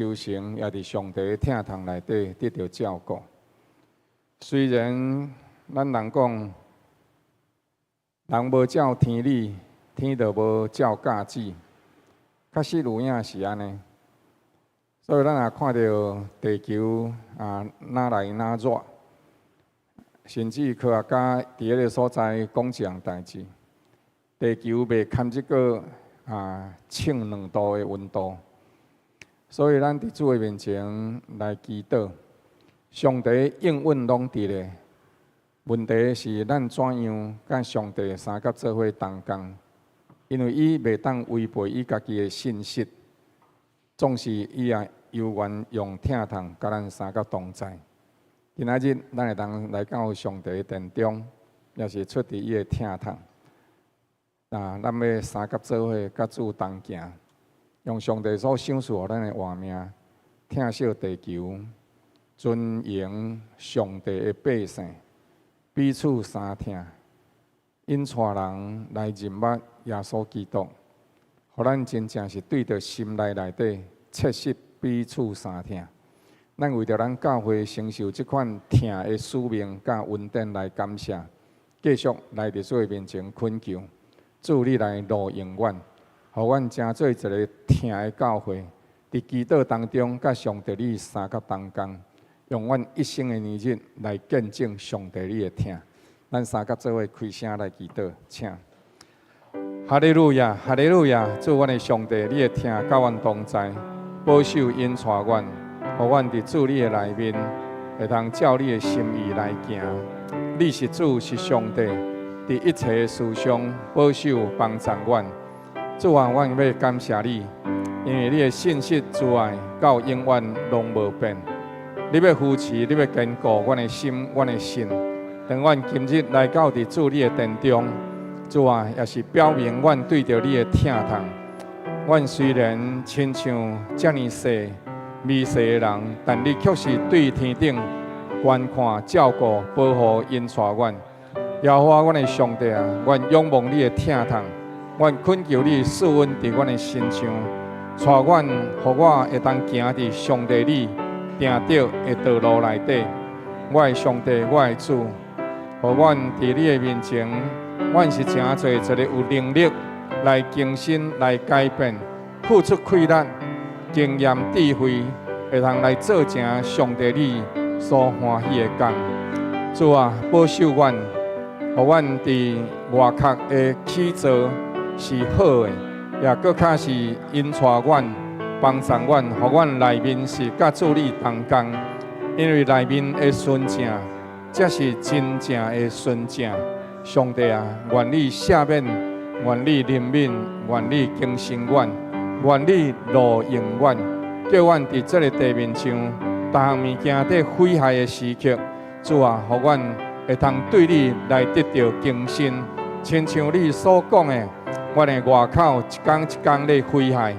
球城也佇上帝的疼痛內底得著照顧。雖然咱人講，人無照天理，天就無照教子，確實有影是按呢。所以咱若看著地球啊，愈來愈熱，甚至科學家佇彼个所在講一項代誌，地球袂堪這個啊，衝2度的溫度。所以咱佇主的面前來祈禱，上帝應允攏佇咧。問題是咱怎樣佮上帝相佮做伙同工？因為伊袂當違背伊家己的信實，總是伊也猶原用疼痛佮咱相佮同在。今仔日咱會當來到上帝的殿中，也是出佇伊的疼痛。啊，咱欲相佮做伙佮主同行。用上帝所賞賜予咱的活命，疼惜地球，尊榮上帝的百姓，彼此相疼，引帶人來認捌耶穌基督，予咱真正是對著心內內底切實彼此相疼。咱為著咱教會承受這款疼的使命佮恩典來感謝，繼續來佇主的面前懇求，主你來路用阮。予阮成做一个疼的教會，佇祈禱當中，佮上帝你相佮同工，用阮一生的年日來見證上帝你的疼。咱相佮做伙開聲來祈禱，請。哈利路亞，哈利路亞！主阮的上帝，你的疼佮阮同在，保守引帶阮，予阮佇主你的內面，會當照你的心意來行。你是主，是上帝，佇一切的事上保守幫助阮。主啊，阮欲感謝你，因為你的信實慈愛到永遠攏無變。你欲扶持，你欲堅固阮的心，阮的身。當阮今日來到佇主你的殿中，主啊，也是表明阮對著你的疼痛。阮雖然親像遮爾細微細的人，但你卻是對天頂觀看、照顧、保護、引帶阮。耶和華，阮的上帝啊，阮仰望你的疼痛。阮懇求你賜恩佇阮的身上，帶阮，予我會當行佇上帝你定著的道路內底。我的上帝，我的主，予阮佇你的面前，阮是成做一个有能力來更新、來改變、付出氣力、經驗智慧，會當來做成上帝你所歡喜的工。主啊，保守阮，予阮佇外殼的起造是好的，也閣較是引帶阮、幫助阮，予阮內面是佮主你同工，因為內面的純正，才是真正的純正。上帝啊，願你赦免，願你憐憫，願你更新阮，願你路用阮，叫阮佇這个地面上，逐項物件佇毀壞的時刻，主啊，予阮會通對你來得著更新，親像你所講的。阮的外口一工一工咧毀壞，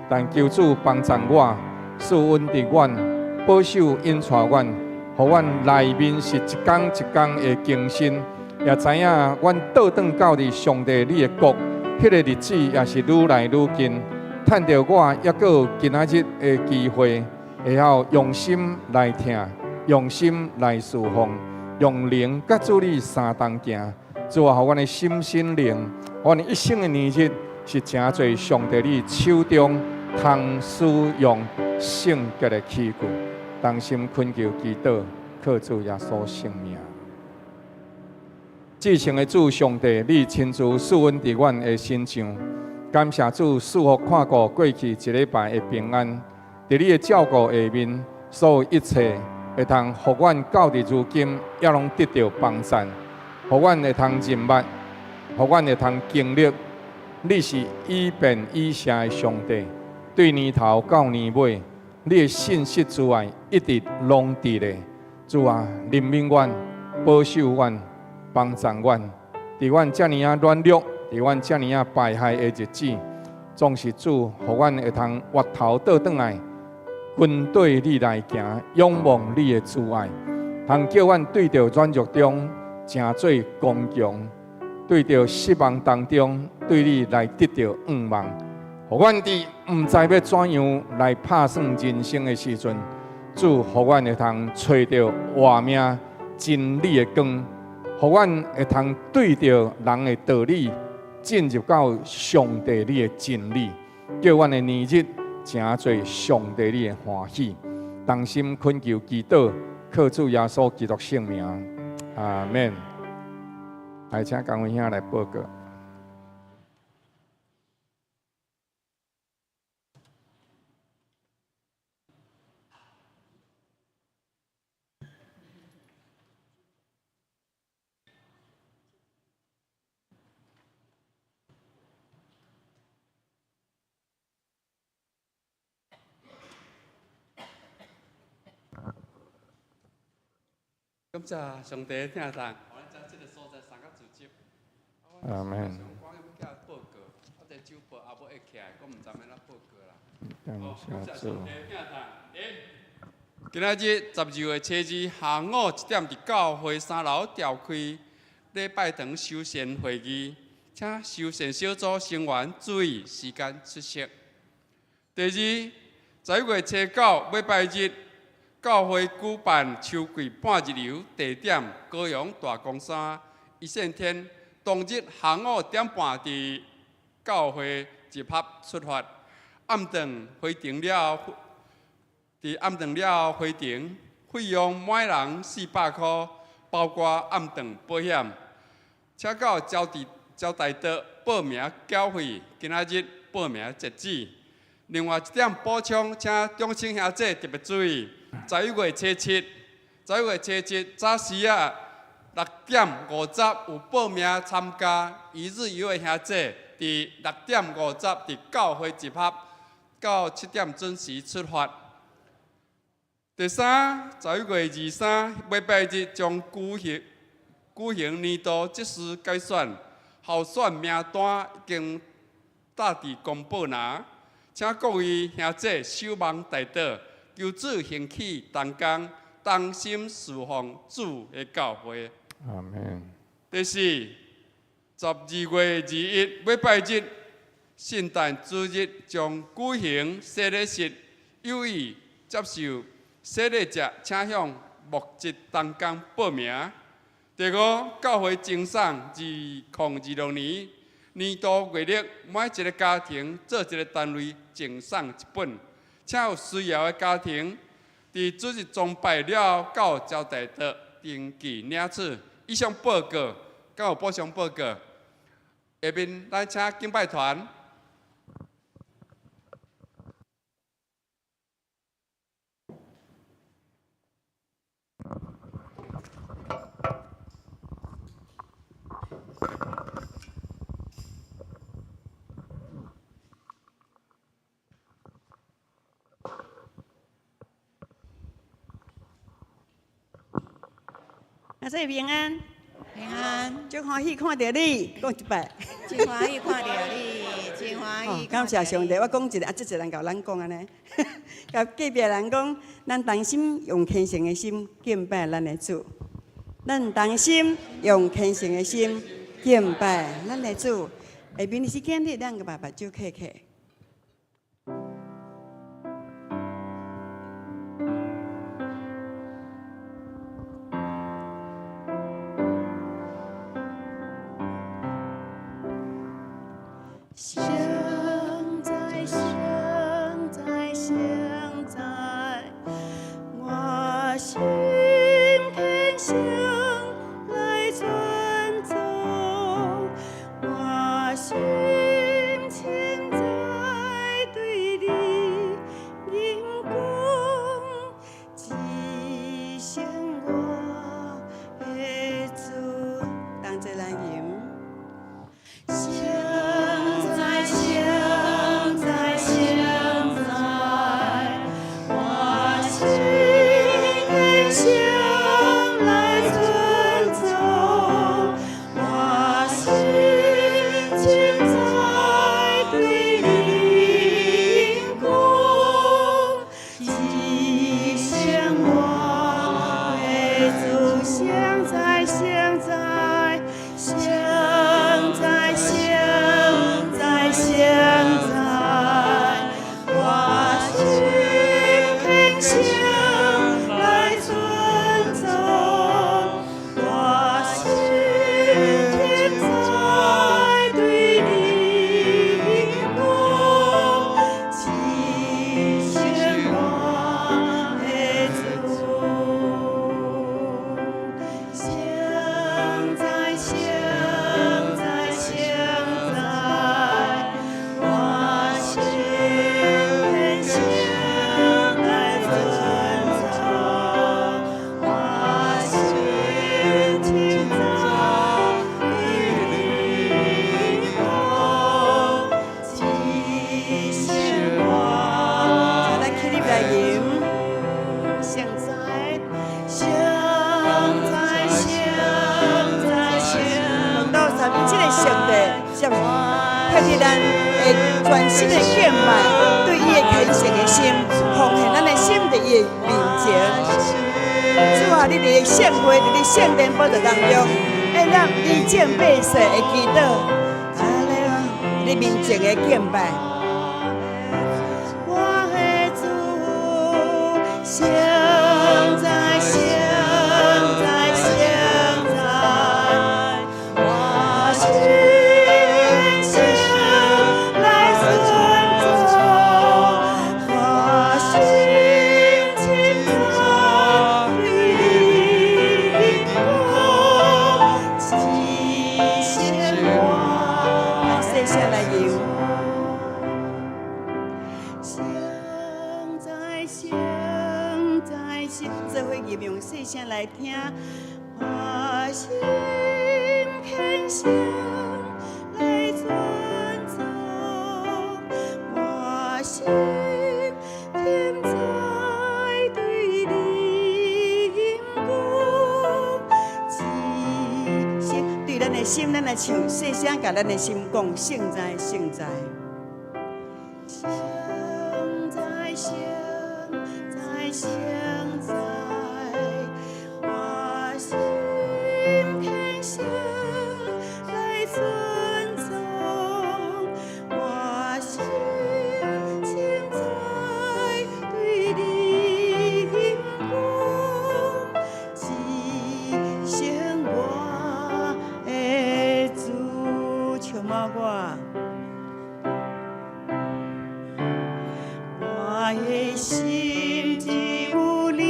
但求主幫助我，賜恩佇阮，保守引帶阮，予阮內面是一工一工的更新，也知影阮倒轉到佇上帝你的國，彼个日子也是愈來愈近。趁著我猶閣有今仔日的機會，會曉用心來聽，用心來侍奉，用靈佮主你相同行。主啊，予阮的心身靈，阮一生的年日是成做上帝你手中通使用聖潔的器具，同心懇求祈禱，靠主耶穌聖名。至聖的主上帝，你親自賜恩佇阮的身上，感謝主賜福看顧過去一禮拜的平安，佇你的照顧下面，所有一切會通予阮到佇如今，也攏得著幫贊。予阮會通認捌，予阮會通經歷，你是以便以成的上帝，對年頭到年尾，你的信實慈愛一直攏佇咧。主啊，憐憫阮，保守阮，幫助阮，佇阮遮爾仔軟弱，佇阮遮爾仔敗壞的日子，總是主，予阮會通回頭倒轉來，跟對你來行，仰望你的慈愛，通叫阮對著軟弱中成做剛強，對著失望當中，對你來得著向望，予予阮伫毋知欲怎样来拍算人生的时阵，主，予阮會通揣著活命真理的光，予阮會通對著人的道理進入到上帝你的真理，叫阮的年日成做上帝你的歡喜。同心懇求祈禱，靠主耶穌基督聖名，阿們。來，請江偉兄來報告。感謝上帝疼痛，予咱這這个所在三甲聚集。阿們。我報告，啊，這酒報也無會起來，我毋知欲按怎報告啦。感謝主。今仔日12月7日下午1點，佇教會三樓召開禮拜堂修善會議，請修善小組成員注意時間出席。第二，11月9禮拜日，教會舉辦秋季半日遊，地點高雄大岡山一線天。當日下午1點半佇教會集合出發，暗頓回程了後，佇暗頓了後回程費用每人400箍，包括暗頓保險。請到招待桌報名繳費，今仔日報名截止。另外一點補充，請長青兄姊特別注意，11月7，11月7早時仔6點50有報名參加一日遊的兄姊，佇6點50佇教會集合，到7點準時出發。第三，11月23禮拜日將舉行年度執事改選，候選名單已經早佇公布啦，請各位兄姊守望代禱，求主興起同工，同心侍奉主的教會。阿們。第四，12月21禮拜日，聖誕主日將舉行洗禮式，有意接受洗禮者，請向牧職同工報名。第五，教會贈送2026年年度月曆，每一个家庭做一个單位贈送一本，請有需要的家庭，佇主日崇拜了後到招待桌登記領取。以上報告，敢有補充報告？下面咱請敬拜團。阿姊平安，平安，足歡喜看著你，講一擺。真歡喜看著你，真歡喜。感謝上帝，我講一个，啊，這濟人共咱講按呢，共隔壁人講，咱同心用虔誠的心敬拜咱的主，咱同心用虔誠的心敬拜咱的主。下面的時間，你兩个把目睭瞌起。聖哉，聖哉，聖哉，我心虔誠來尊頌，我心凊彩對你吟講，至聖我的主，同齊來吟。聖哉，聖哉，聖哉，我心虔誠來尊頌，我心凊彩對你吟講，至聖我的主，聖哉，聖哉，聖哉，聖哉，聖哉，上帝，是毋是？憑著咱會全心的敬拜，對伊的虔誠的心，奉獻咱的心佇伊的面前。主啊，你佇聖會，佇你聖殿寶座當中，會咱離正百姓的祈禱，你面前的敬拜。我的主，聖哉聖哉聖哉，我心虔誠來尊崇，我心親在對你講，至聖我。細聲來吟。聖哉聖哉聖，做伙吟用細聲來聽。我心虔誠來尊崇，我心虔在對你講，至聖對咱的心，咱來唱，細聲共咱的心講，聖哉聖哉。聖哉聖哉聖哉，我心虔誠來尊崇，我心親在對你講，至聖我的主，充滿我。我的心只有你，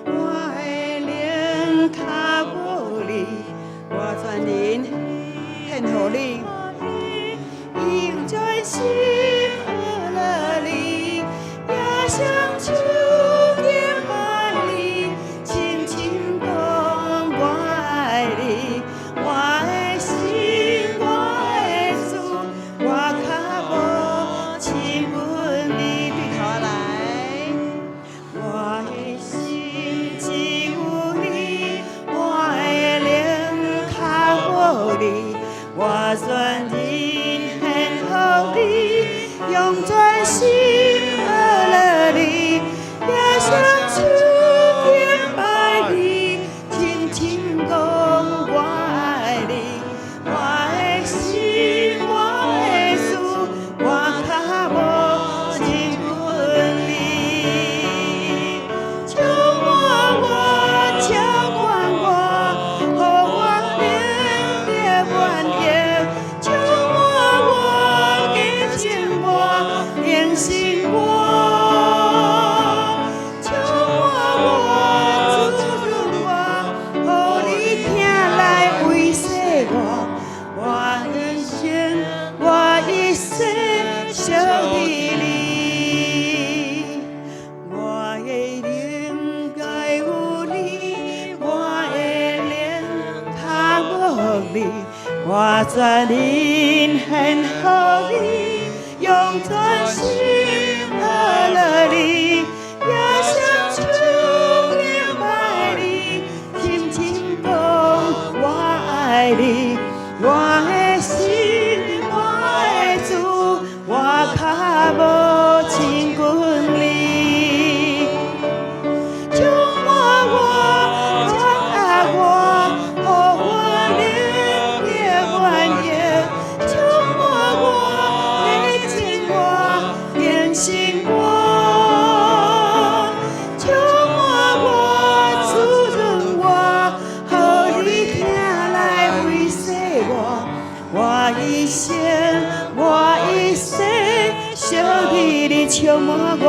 我的靈較無你，我全人獻予你，用全心阿樂你，也雙手敬拜你，深深講我愛你，我的心我的主，我較無親近你，對頭來。我的心只有你，我的靈較無你，我全人獻予你，用全心阿樂你，也雙手敬拜你，深深講我愛你，我的心我的主，我較無親近你。充滿我，澆灌我，予我靈得滿盈。充滿我，潔淨我，更新我。充滿我，滋潤我，予你疼來維繫我。我一生，我一生屬於你。我的靈該有你，我的靈較無你，我全人獻予你，用全心阿樂你，也雙手敬拜你，深深講我愛你，我的心我的主，我較無親近你。充滿我，掌握我，予我靈得滿盈。充滿我，潔淨我，更新我。充滿我，滋潤我，予你疼來維繫我。我一生，我一生，屬於你，充滿我。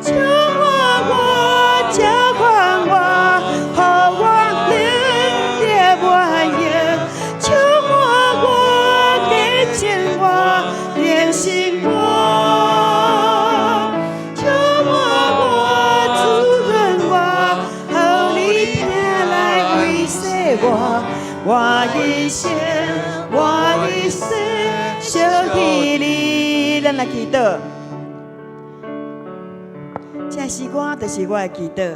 充滿我，澆灌我，予我靈得滿盈。充滿我，潔淨我，更新我。充滿我，滋潤我，予你疼來維繫我。我一生，我一生，屬於你。咱來祈禱。這詩歌就是我的祈禱。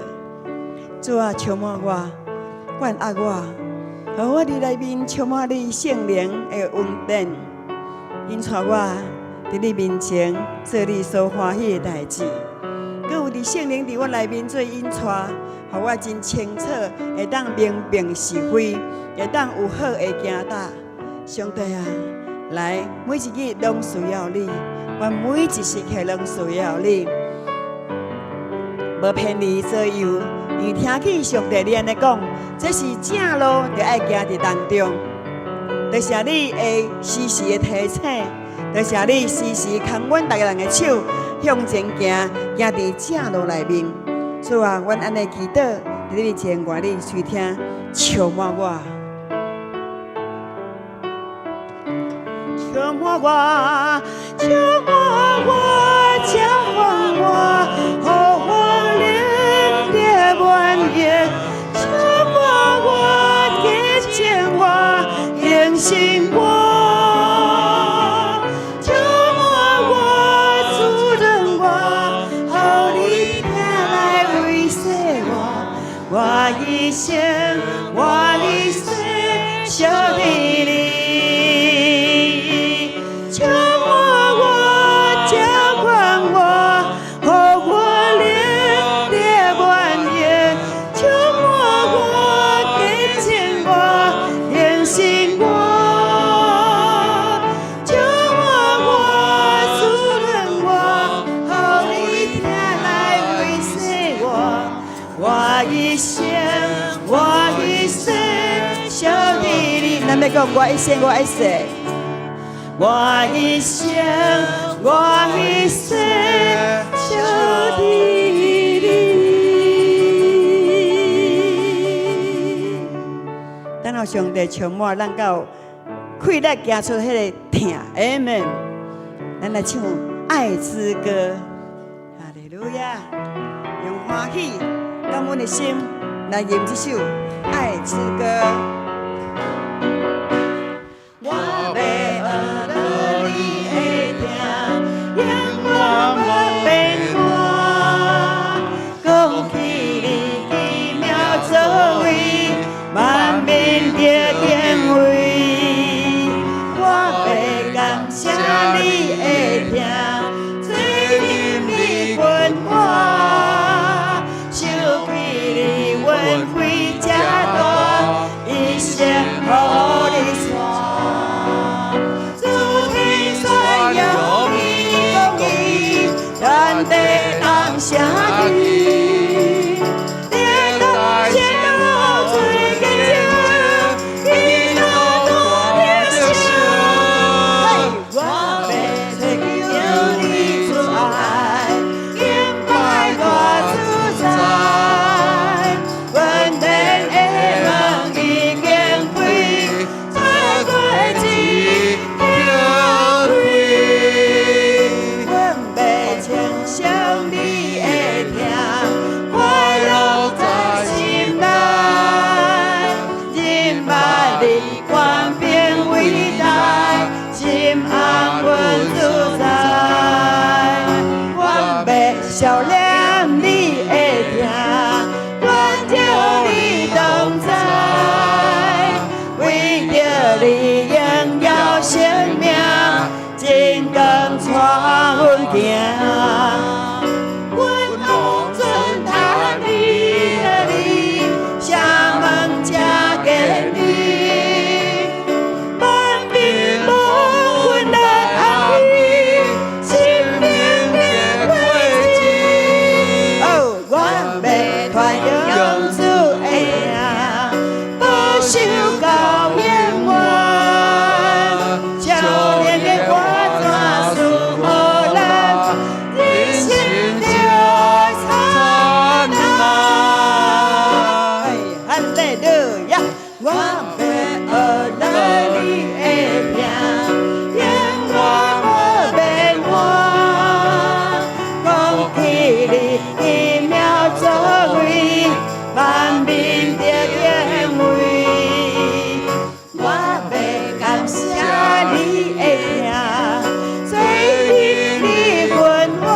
主啊，充滿我，管壓我，予我佇內面充滿你聖靈的恩典，引帶我佇你面前做你所歡喜的代誌。閣有佇聖靈佇我內面做引帶，予我真清楚，會當明辨是非，會當有好的行踏。上帝啊，來每一日攏需要你，我每一時刻攏需要你，無偏離左右。因為聽見上帝你按呢講，這是正路，著愛行佇當中。多謝你會時時的提醒，多謝你時時牽阮逐个人的手向前行，行佇正路內面。主啊，阮按呢祈禱，佇你面前，願你垂聽，充滿我，充滿我，充滿我，澆灌我，予我靈得滿溢，充滿我，潔淨我，更新我，充滿我，滋潤我，予你疼來維繫我，我一生，我一世相佇你。充滿我，澆灌我，予我靈得滿溢，充滿我，潔淨我，更新我，充滿我，滋潤我，予你疼來維繫我，我一生，我一世相佇你。咱欲講我一生，我一世。我一生，我一世相佇你。等予上帝充滿，咱才有氣力行出彼个疼。阿門。咱來唱愛之歌，哈利路亞！用歡喜、感恩的心來吟這首愛之歌。我欲學著你的疼，永遠無變換。講起你奇妙作為，萬民得敬畏。我欲感謝你的疼，做恁你訓我，受氣你恩惠這大，一生予你帶。諸天宣揚你公義，全地同聲記。天大仙路最堅強，天路大的聲。我欲追求你慈愛，敬拜大主宰。阮天的門已經開，再過一刻開。阮欲稱頌你的疼，快樂在心內。認捌你權柄偉大，心安穩自在。阮欲數念你的疼，願著你同在，為著你榮耀生命，真光帶阮行。阮王尊嘆你的你，城門這堅立，萬民蒙阮來安慰，心靈的慰藉。哦，阮欲傳揚主的名，保守到永遠。少年的我怎賜予咱人生的燦爛？哈利路亞！我欲學著你的疼，永遠無變換。講起你奇妙作為，萬民得敬畏。我欲感謝你的疼，做你訓我，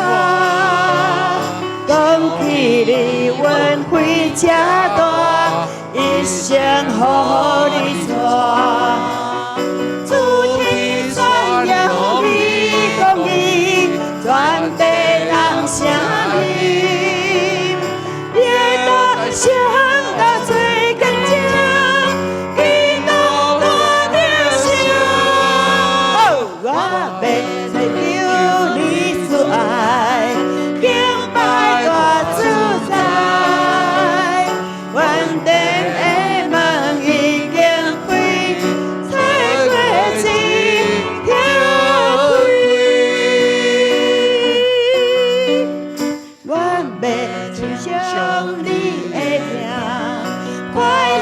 講起你恩惠這大，一一生予你帶。主天傳揚你公義，全地人聲音，耶大聲到最堅強，基督大得勝。我欲追求你慈愛，敬拜大主宰，願天的門已經開，找過一拆開。我欲唱響你的名，快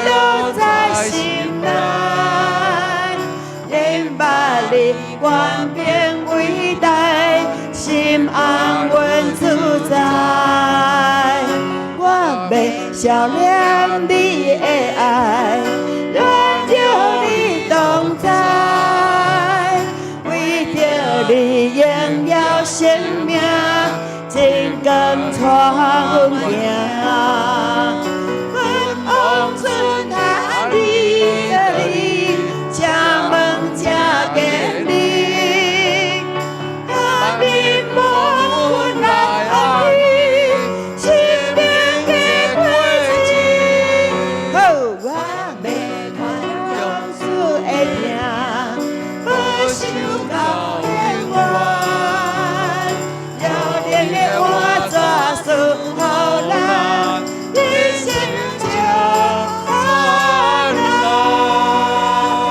樂在心內，認捌你權柄偉大，心安穩自在。我欲笑念你的愛，願著你同在，為著你榮耀生命，真光帶阮行。君王尊大你的你，請問這堅力，下面無阮來愛你，生命的果子。好，我欲傳揚主的疼，保守到永遠。了靈的活泉賜予咱，一生就安樂。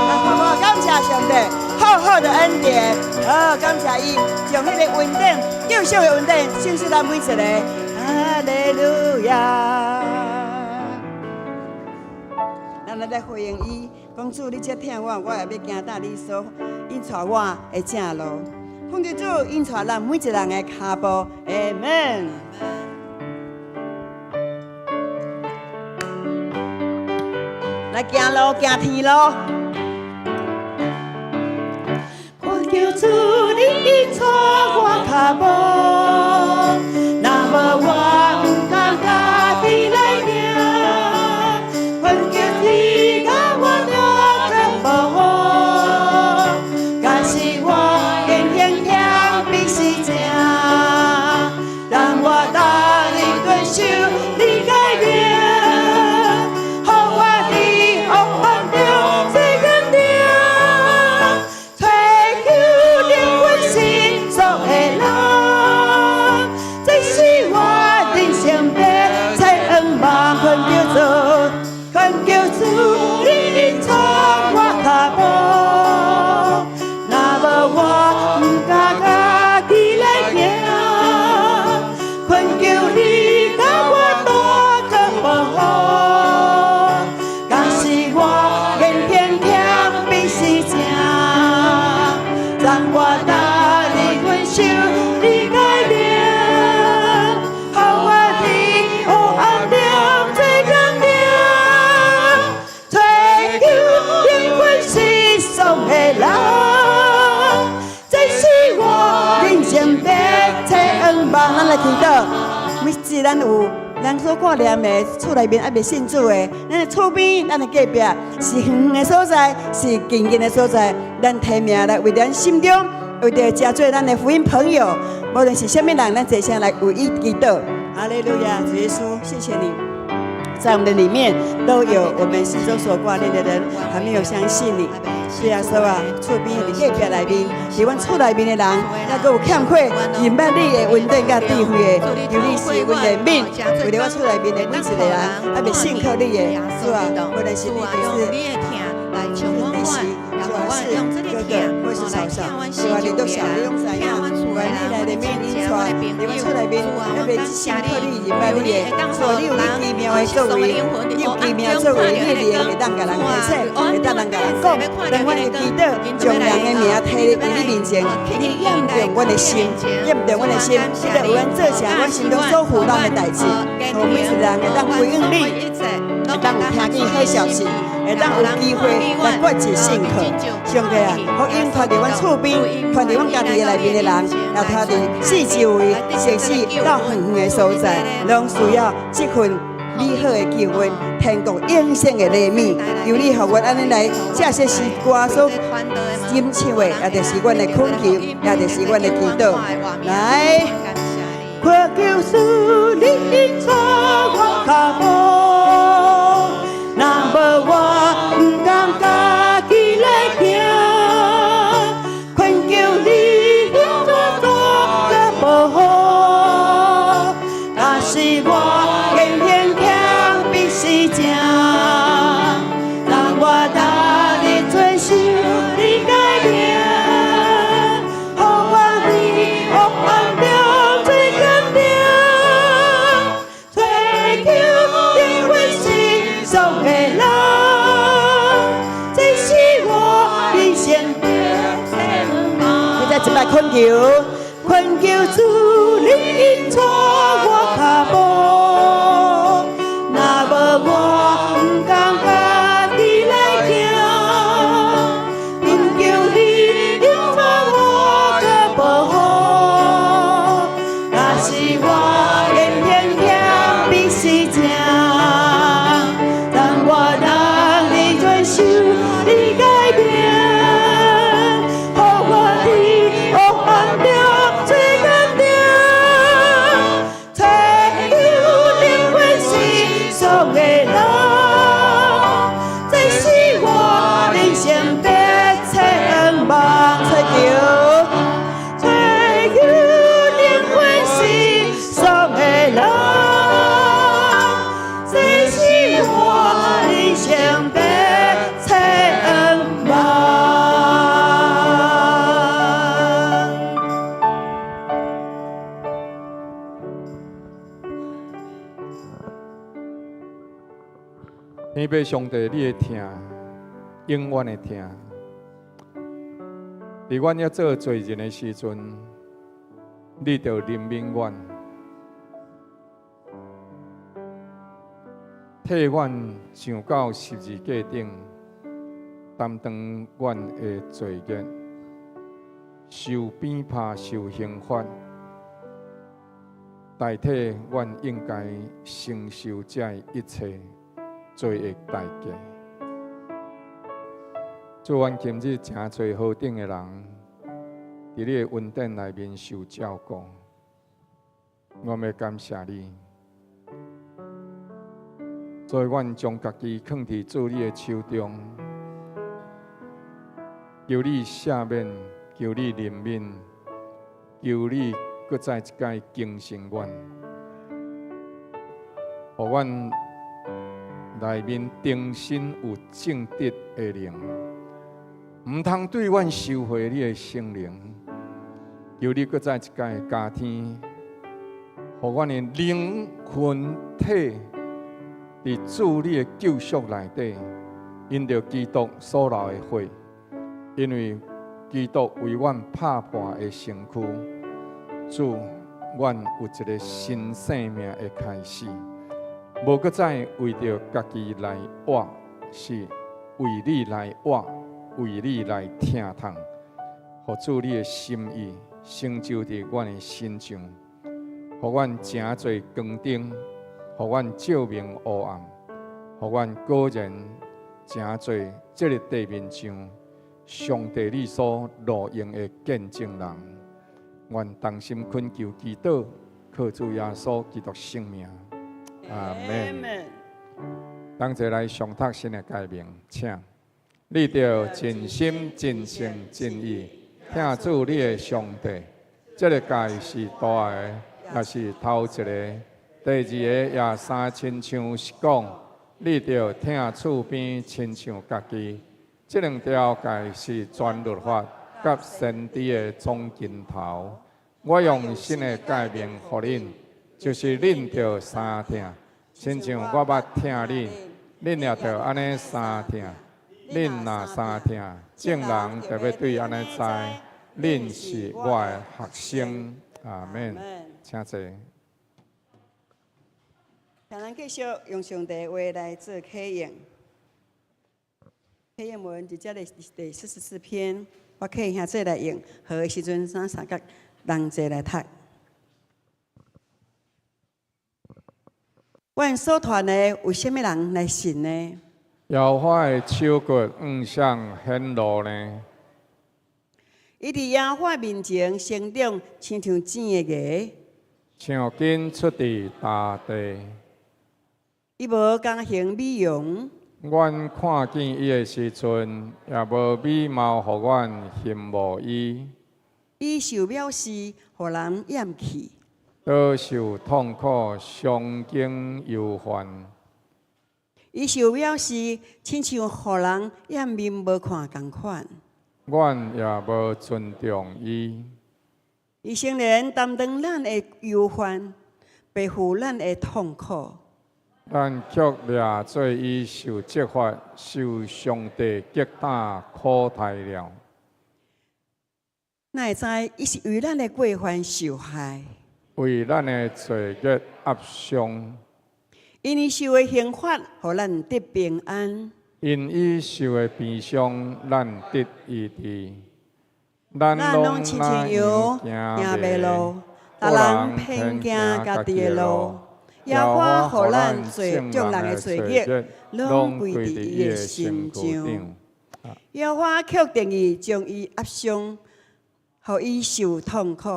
好無？感謝上帝，好好的恩典，好感謝伊將彼个恩典、救贖的恩典，賞賜咱每一個。哈利路亞。咱來來回應伊，講主，你這疼我，我也欲行踏你所引帶我的正路。奉求主引帶咱每一個人的跤步，阿門。來行路，行天路。懇求主你引帶我跤步，若無我毋敢家己來行。懇求你共我帶腳步，假使我言行欠比是正，讓我逐日遵守你誡命，予我佇黑暗中做堅定，追求靈魂失喪的人，這是我人生欲找願望。懇求主，懇求主，你引帶我跤步，若無我毋敢家己來行。懇求你共我帶腳步，假使我言行欠比是正，讓我逐日遵守你誡命，予我佇黑暗中做堅定，追求靈魂失喪的人，這是我人生欲找願望。咱來祈禱，每次咱有咱所掛念的厝內面猶未信主的，咱的厝邊、咱的隔壁是遠遠的所在，是近近的所在，咱提名來為咱心中，為著誠濟咱的福音朋友，無論是啥物人，咱齊聲來為伊祈禱。哈利路亞，主耶穌，謝謝你。在我們的裡面都有我們心中所掛念的人，還沒有相信你。主耶穌啊，厝邊佇隔壁內面，佇阮厝內面的人，猶閣有欠缺認捌你的恩典佮智慧的，求你賜阮憐憫，為著我厝內面的每一個人，猶未信靠你的，主啊，無論是你就是弟媳，主啊是哥哥或是嫂嫂，主啊，你都曉，你攏知影，願你來憐憫引帶，佇阮厝內面猶未信靠你認捌你的，主啊，你有你奇妙的作為，你有奇妙作為，你的靈會當共人提醒，會當人共人講，當阮的祈禱將人的名提佇你面前，你驗證阮的心，驗證阮的心，你就為阮做成阮心中所負擔的代誌，予每一個人會當回應你，會當有聽見好消息，會當有機會來決志信靠。上帝啊，福音傳佇阮厝邊，傳佇阮家己的內面的人，也傳佇四周圍，城市到遠遠的所在，攏需要這份美好的救恩，天國永生的禮物。求你予阮按呢來，這些詩歌所吟唱的，也就是阮的懇求，也就是阮的祈禱。來，懇求主你引帶我跤步，若無我毋甘家己來行。懇求你引帶我的保護，若是我言行欠比是正，當我逐日遵守你誡命，予我佇黑暗中做堅定，追求靈魂失喪的人，這是我人生的願望。你再一擺懇求，懇求主你引帶我跤步，若無我毋甘家己來行。懇求你引帶我的保護，若是我言行欠比是正，當我逐日遵守你誡命，予我佇黑暗中做堅定，追求靈魂失喪的人，這是我人生的願望。追求，追求靈魂失喪的人，這是我人生的願望。天父上帝，你的疼，永遠的疼。佇阮猶做罪人的時陣，你就憐憫阮，替阮上到十字架頂，擔當阮的罪孽，受鞭拍，受刑罰，代替阮應該承受這一切罪的代價。主，阮今日誠濟何等的人，佇你的恩典內面受照顧，我欲感謝你。所以，阮將家己囥佇主你的手中，求你赦免，求你憐憫，求你閣再一擺更新阮，予阮內面重新有正直的靈，毋通對阮收回你的聖靈。求你閣再一擺加添，予阮的靈魂體佇主你的救贖內底，因著基督所流的血，因為基督為阮拍破的身軀，主，阮有一個新生命的開始，無閣再為著家己來活，是為你來活，為你來疼痛，予主你的心意成就佇阮的身上，予阮成做光燈，予阮照明黑暗，予阮果然成做這个地面上上帝你所錄用的見證人。願同心懇求祈禱，靠主耶穌基督聖名，阿們。同齊來誦讀新的誡命，請你著盡心、盡性、盡意，疼主你的上帝。這个誡是大的，也是頭一个。第二个也相親像是講，你著疼厝邊親像家己。這兩條誡是全律法佮先知的總根頭。我用新的誡命予恁，就是恁著相疼，親像我捌疼恁，恁也著按呢相疼。恁若相疼，眾人就欲對按呢知，恁是我的學生。阿們。請坐。請咱繼續用上帝的話來做啟應。啟應文佇這裡第44篇，我請兄姊來用，好的時陣，咱三角同齊來讀。阮所傳的有啥物人來信呢？耶和華的手骨向誰顯露呢？伊佇耶和華面前成長，親像剪的芽。像根出佇乾地。伊無工行美容。阮看見伊的時陣，也無美貌予阮羨慕伊。伊受藐視，予人厭棄。倒受痛苦，常經憂患。伊受藐視，親像予人掩面無看仝款。阮也無尊重伊。伊誠然擔當咱的憂患，背負咱的痛苦。咱卻掠做伊受責罰、受上帝擊打苦待了。哪會知伊是為咱的過犯受害，為咱的罪孽壓傷。因伊受的刑罰，予咱得平安。因伊受的鞭傷，咱得醫治。咱咱攏親像羊行迷路，逐人偏行家己的路。耶和華予咱罪眾人的罪孽，攏歸佇伊的身上。耶和華卻定意將伊壓傷，予伊受痛苦。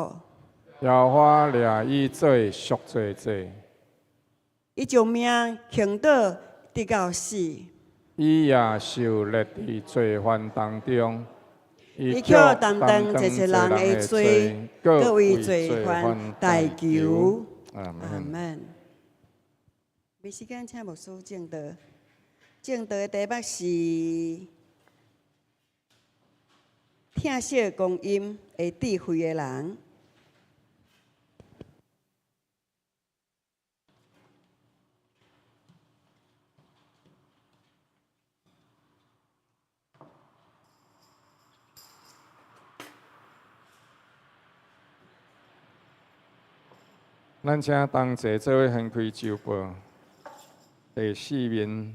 耶和華掠伊做贖罪祭。伊將命傾倒，直到死。伊也受列佇罪犯當中。伊卻擔當濟濟人的罪，閣為罪犯代求。阿門。沒時間，請牧師證道。證道的題目是疼惜光陰的智慧的人。咱請同齊做伙掀開週報第四面。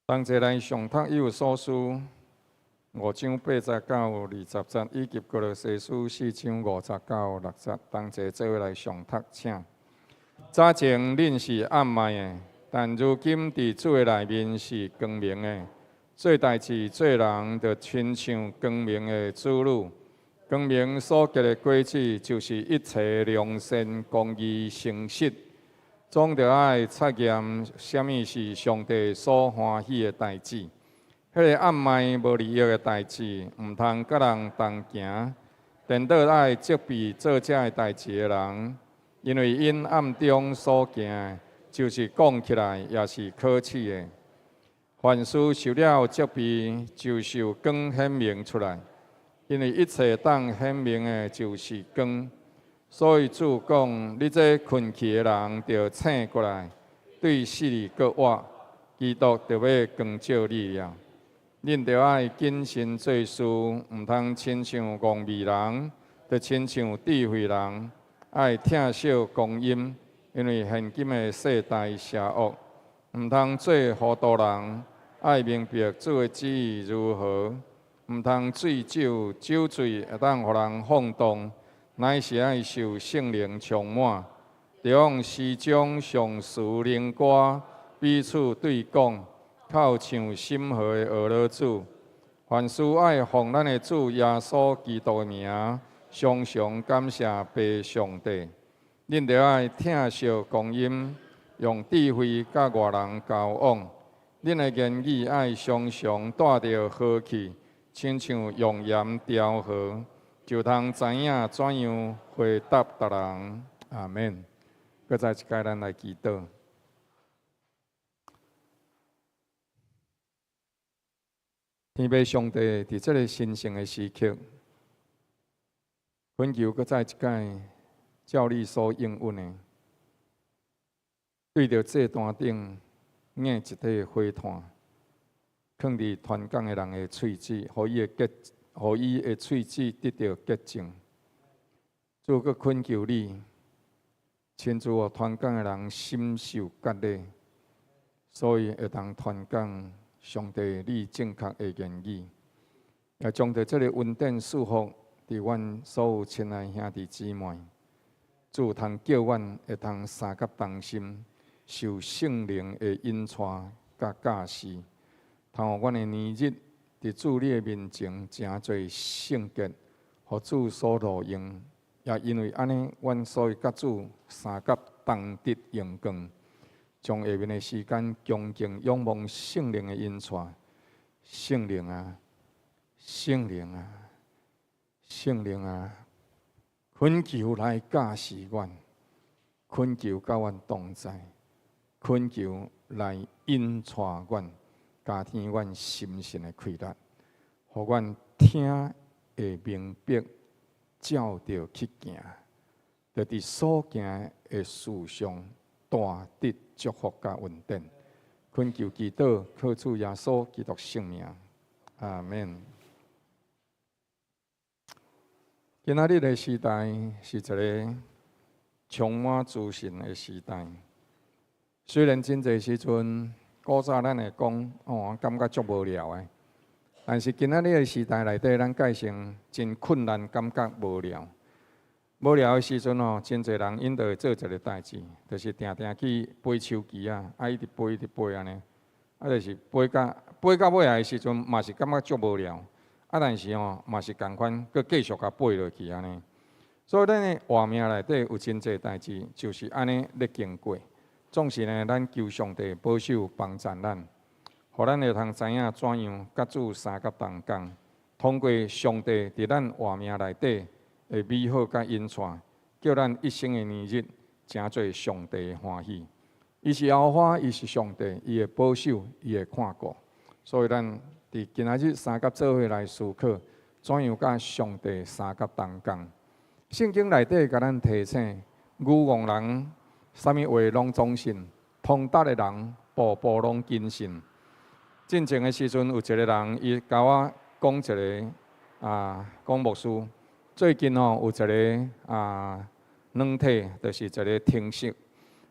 同齊來上讀以弗所書5章80到20節，以及歌羅西書4章50到60節。同齊做伙來上讀，請。早前恁是暗暝的，但如今佇主的內面是光明的。做代誌、做人，就親像光明的子女。光明所結的果子，就是一切良善、公義、誠實。總著愛察驗啥物是上帝所歡喜的代誌。彼個暗暝無利益的代誌，毋通佮人同行。顛倒愛責備做這个代誌的人，因為𪜶暗中所行的，就是講起來也是可恥的。凡事受了責備，就受光顯明出來。因為一切當顯明的，就是光。所以主講：你這睏去的人，著醒過來，對死裡閣活，基督就欲光照你了。恁著愛謹慎做事，毋通親像戇昧人，著親像智慧人。愛疼惜光陰，因為現今的世代邪惡。毋通做糊塗人，愛明白主的旨意如何。毋通醉酒，酒醉會當予人放蕩。乃是愛受聖靈充滿，著用詩章、頌詞、靈歌彼此對講，口唱心和的呵咾主。凡事愛奉咱的主耶穌基督的名，常常感謝父上帝。恁著愛疼惜光陰，用智慧佮外人交往。恁的言語愛常常帶著和氣，親像用鹽調和。就通知影怎樣回答別人。阿們。閣再一擺，咱來祈禱。天父上帝，佇這个神聖的時刻，懇求閣再一擺，照你所應允的，對著祭壇頂捏一塊火炭，囥佇傳講的人的喙舌，予伊的喙舌得著潔淨。主閣懇求你，親自予傳講的人心受割禮，所以會當傳講上帝你正確的言語，也將著這个恩典賜福佇阮所有親愛兄弟姊妹。主通叫阮會當相佮同心，受聖靈的引帶佮教示，通予阮的年日佇主你的面前成做聖潔，予主所錄用。也因為按呢，阮所以佮主相佮同得榮光，將下面的時間恭敬仰望聖靈的引帶。聖靈啊，聖靈啊，聖靈啊，懇求來教示阮，懇求佮阮同在，懇求來引帶阮，加添阮心神的氣力，予阮聽會明白。照著去行，就佇所行的事上大得祝福佮恩典。懇求祈禱，靠主耶穌基督聖名，阿們。今仔日的時代是一个充滿資訊的時代。雖然真濟時陣，古早咱會講，哦，感覺足無聊的。但是今仔日的時代內底，咱改成真困難，感覺無聊。無聊的時陣吼，真濟人𪜶就會做一个代誌，就是定定去飛手機仔，啊，一直飛一直飛按呢，啊，就是飛到尾仔的時陣，嘛是感覺足無聊。啊，但是吼，嘛是仝款，閣繼續共飛落去按呢。所以咱的活命內底有真濟代誌，就是按呢咧經過。總是呢，咱求上帝保守幫贊咱。予咱會通知影怎樣佮主相佮同工，通過上帝佇咱活命內底的美好佮引帶，叫咱一生的年日成做上帝的歡喜。伊是耶和華，伊是上帝，伊會保守，伊會看顧。所以咱佇今仔日相佮做伙來思考，怎樣佮上帝相佮同工。聖經內底共咱提醒，愚戇人啥物話攏總信，通達的人步步攏謹慎。進前的時陣，有一个人，伊共我講一个啊，講牧師，最近吼有一个啊軟體，就是一个程式，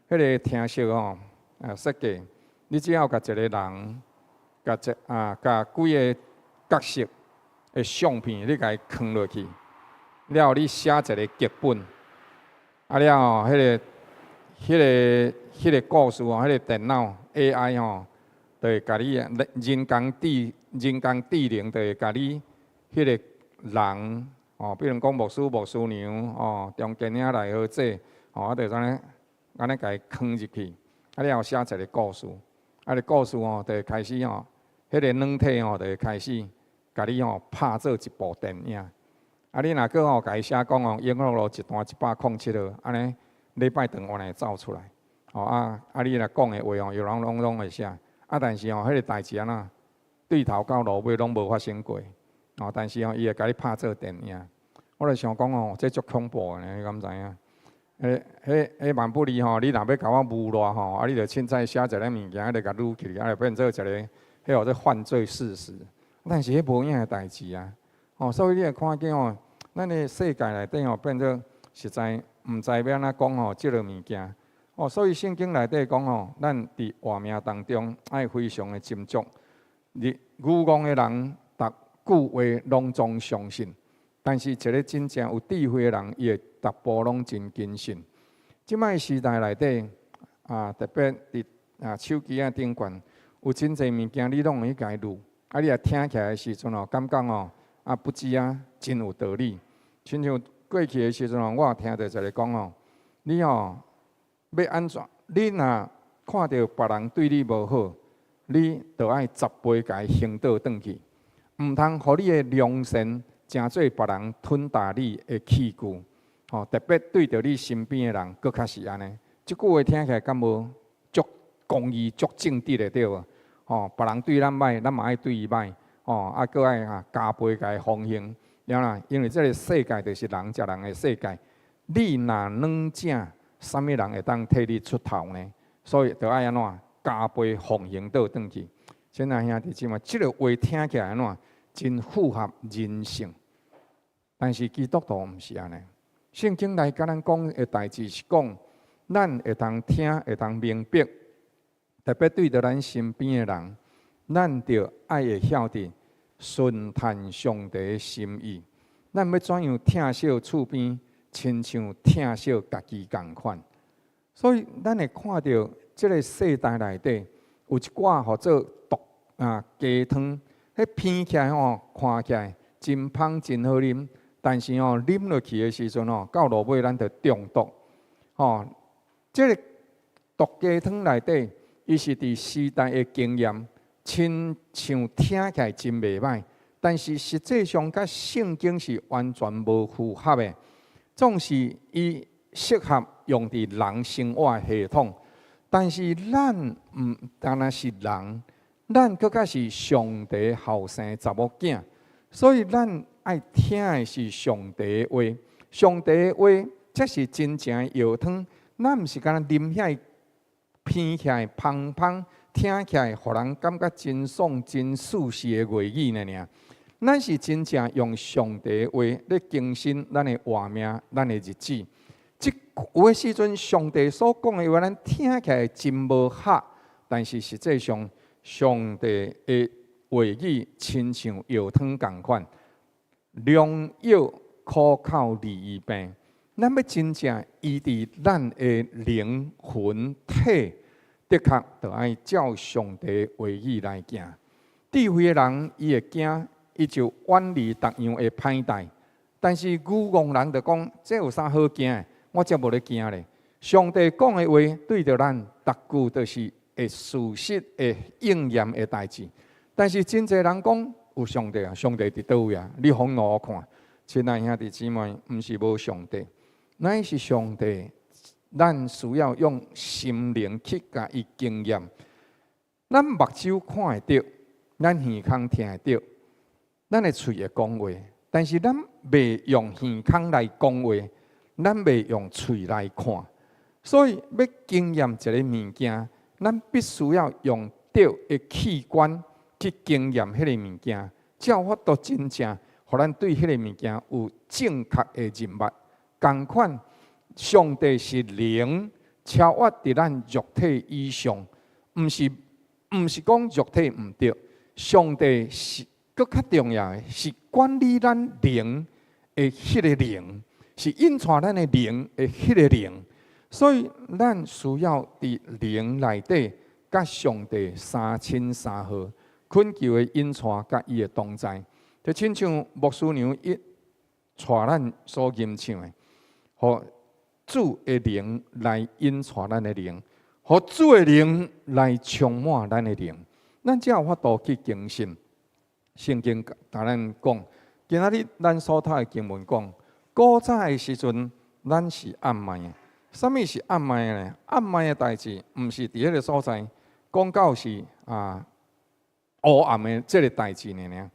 彼个程式吼啊設計，你只要共一个人，共一啊共幾个角色的相片，你共伊囥落去，了後你寫一个劇本，啊了後，彼个故事吼，彼个電腦 AI 吼，就會共你人工智能，就會共你彼个人哦，比如講牧師、牧師娘哦，中間遐來好者哦，啊，就按呢按呢共伊囥入去，啊了後寫一个故事，啊个故事吼，就會開始吼，彼个軟體吼，就會開始共你吼拍做一部電影。啊，你若閣吼共伊寫講哦，永樂路一段107號，按呢禮拜堂原來會走出來，哦啊啊，你若講的話吼，伊攏會寫。啊，但是吼，彼个代誌按怎，對頭到落尾攏無發生過，哦，但是吼，伊會共你拍做電影。我就想講吼，這足恐怖的呢，你敢知影？彼、彼、彼萬不利吼，你若欲共我誣賴吼，啊，你就凊彩寫一个物件，就共擄起來，啊，就變做一个，彼號做犯罪事實。但是彼無影的代誌啊，哦，所以你會看見吼，咱的世界內底吼，變做實在毋知欲按怎講吼，這个物件。哦，所以聖經內底講吼，咱佇活命當中愛非常的斟酌。你愚戇的人，逐句話攏總相信，但是一个真正有智慧的人，伊會逐步攏真謹慎。這擺時代內底啊，特別佇啊手機仔頂懸，有真濟物件你攏會去共伊錄，啊，你若聽起來的時陣哦，感覺哦啊不知啊真有道理。親像過去的時陣哦，我也聽著一个講哦，你哦欲按怎？你若看著別人對你無好，你就愛10倍共伊還倒轉去，毋通予你的良善成做別人吞噬你的器具。吼，特別對著你身邊的人，閣較是按呢。這句話聽起來敢無足公義、足正直的對無？吼，別人對咱䆀，咱嘛愛對伊䆀。吼，啊，閣愛啊加倍共伊奉還。了啦，因為這个世界就是人食人的世界。你若軟正，啥物人會當替你出頭呢？所以就愛按怎加倍奉還倒轉去。親愛兄弟姊妹，這个話聽起來按怎真符合人性，但是基督徒毋是按呢。聖經來共咱講的代誌是講，咱會當聽，會當明白。特別對著咱身邊的人，咱著愛會曉得順趁上帝的心意。咱欲怎樣疼惜厝邊，親像疼惜家己仝款。所以，咱會看著這个世代內底有一寡號做毒啊雞湯，彼品起來吼，看起來真芳真好啉，但是吼啉落去的時陣吼，到落尾咱就中毒。吼，這个毒雞湯內底，伊是佇時代的經驗，親像聽起來真袂䆀，但是實際上佮聖經是完全無符合的。總是伊適合用佇人生活的系統，但是咱毋單單是人，咱閣較是上帝後生查某囝，所以咱愛聽的是上帝的話，上帝的話才是真正的藥湯。咱毋是干焦啉遐品起來芳芳，聽起來予人感覺真爽、真舒適的話語爾爾。咱是真正用上帝的話咧更新咱的活命、咱的日子。這有的時陣，上帝所講的話，咱聽起來真無合，但是實際上，上帝的話語親像藥湯仝款，良藥苦口利於病。咱欲真正醫治咱的靈魂體，的確著愛照上帝話語來行。智慧的人，伊會驚，伊就遠離逐樣的歹代。但是愚戇人就講：這有啥好驚的？我才無咧驚咧。上帝講的話對著咱，逐句都是會事實、會應驗的代誌。但是真濟人講有上帝啊，上帝佇佗位啊？你予我看，親愛兄弟姊妹，毋是無上帝，乃是上帝，咱需要用心靈去共伊經驗。咱目睭看會著，咱耳孔聽會著，咱的喙會講話，但是咱袂用耳孔來講話，咱袂用喙來看。所以欲經驗一个物件，咱必須要用對的器官去經驗彼个物件，才有法度真正予咱對彼个物件有正確的認捌。仝款，上帝是靈，超越佇咱肉體以上，毋是講肉體毋對，上帝是閣較重要的，是管理咱靈的彼个靈，是引帶咱的靈的彼个靈。所以，咱需要佇靈內底，佮上帝三親三好，懇求伊引帶佮伊的同在。就親像牧師娘伊帶咱所吟唱的，予主的靈來引帶咱的靈，予主的靈來充滿咱的靈，咱才有法度去更新。聖經共咱講，今仔日咱所讀的經文講，古早的時陣，咱是暗暝的。啥物是暗暝呢？暗暝的代誌，毋是佇彼个所在講到是啊烏暗的這个代誌爾爾。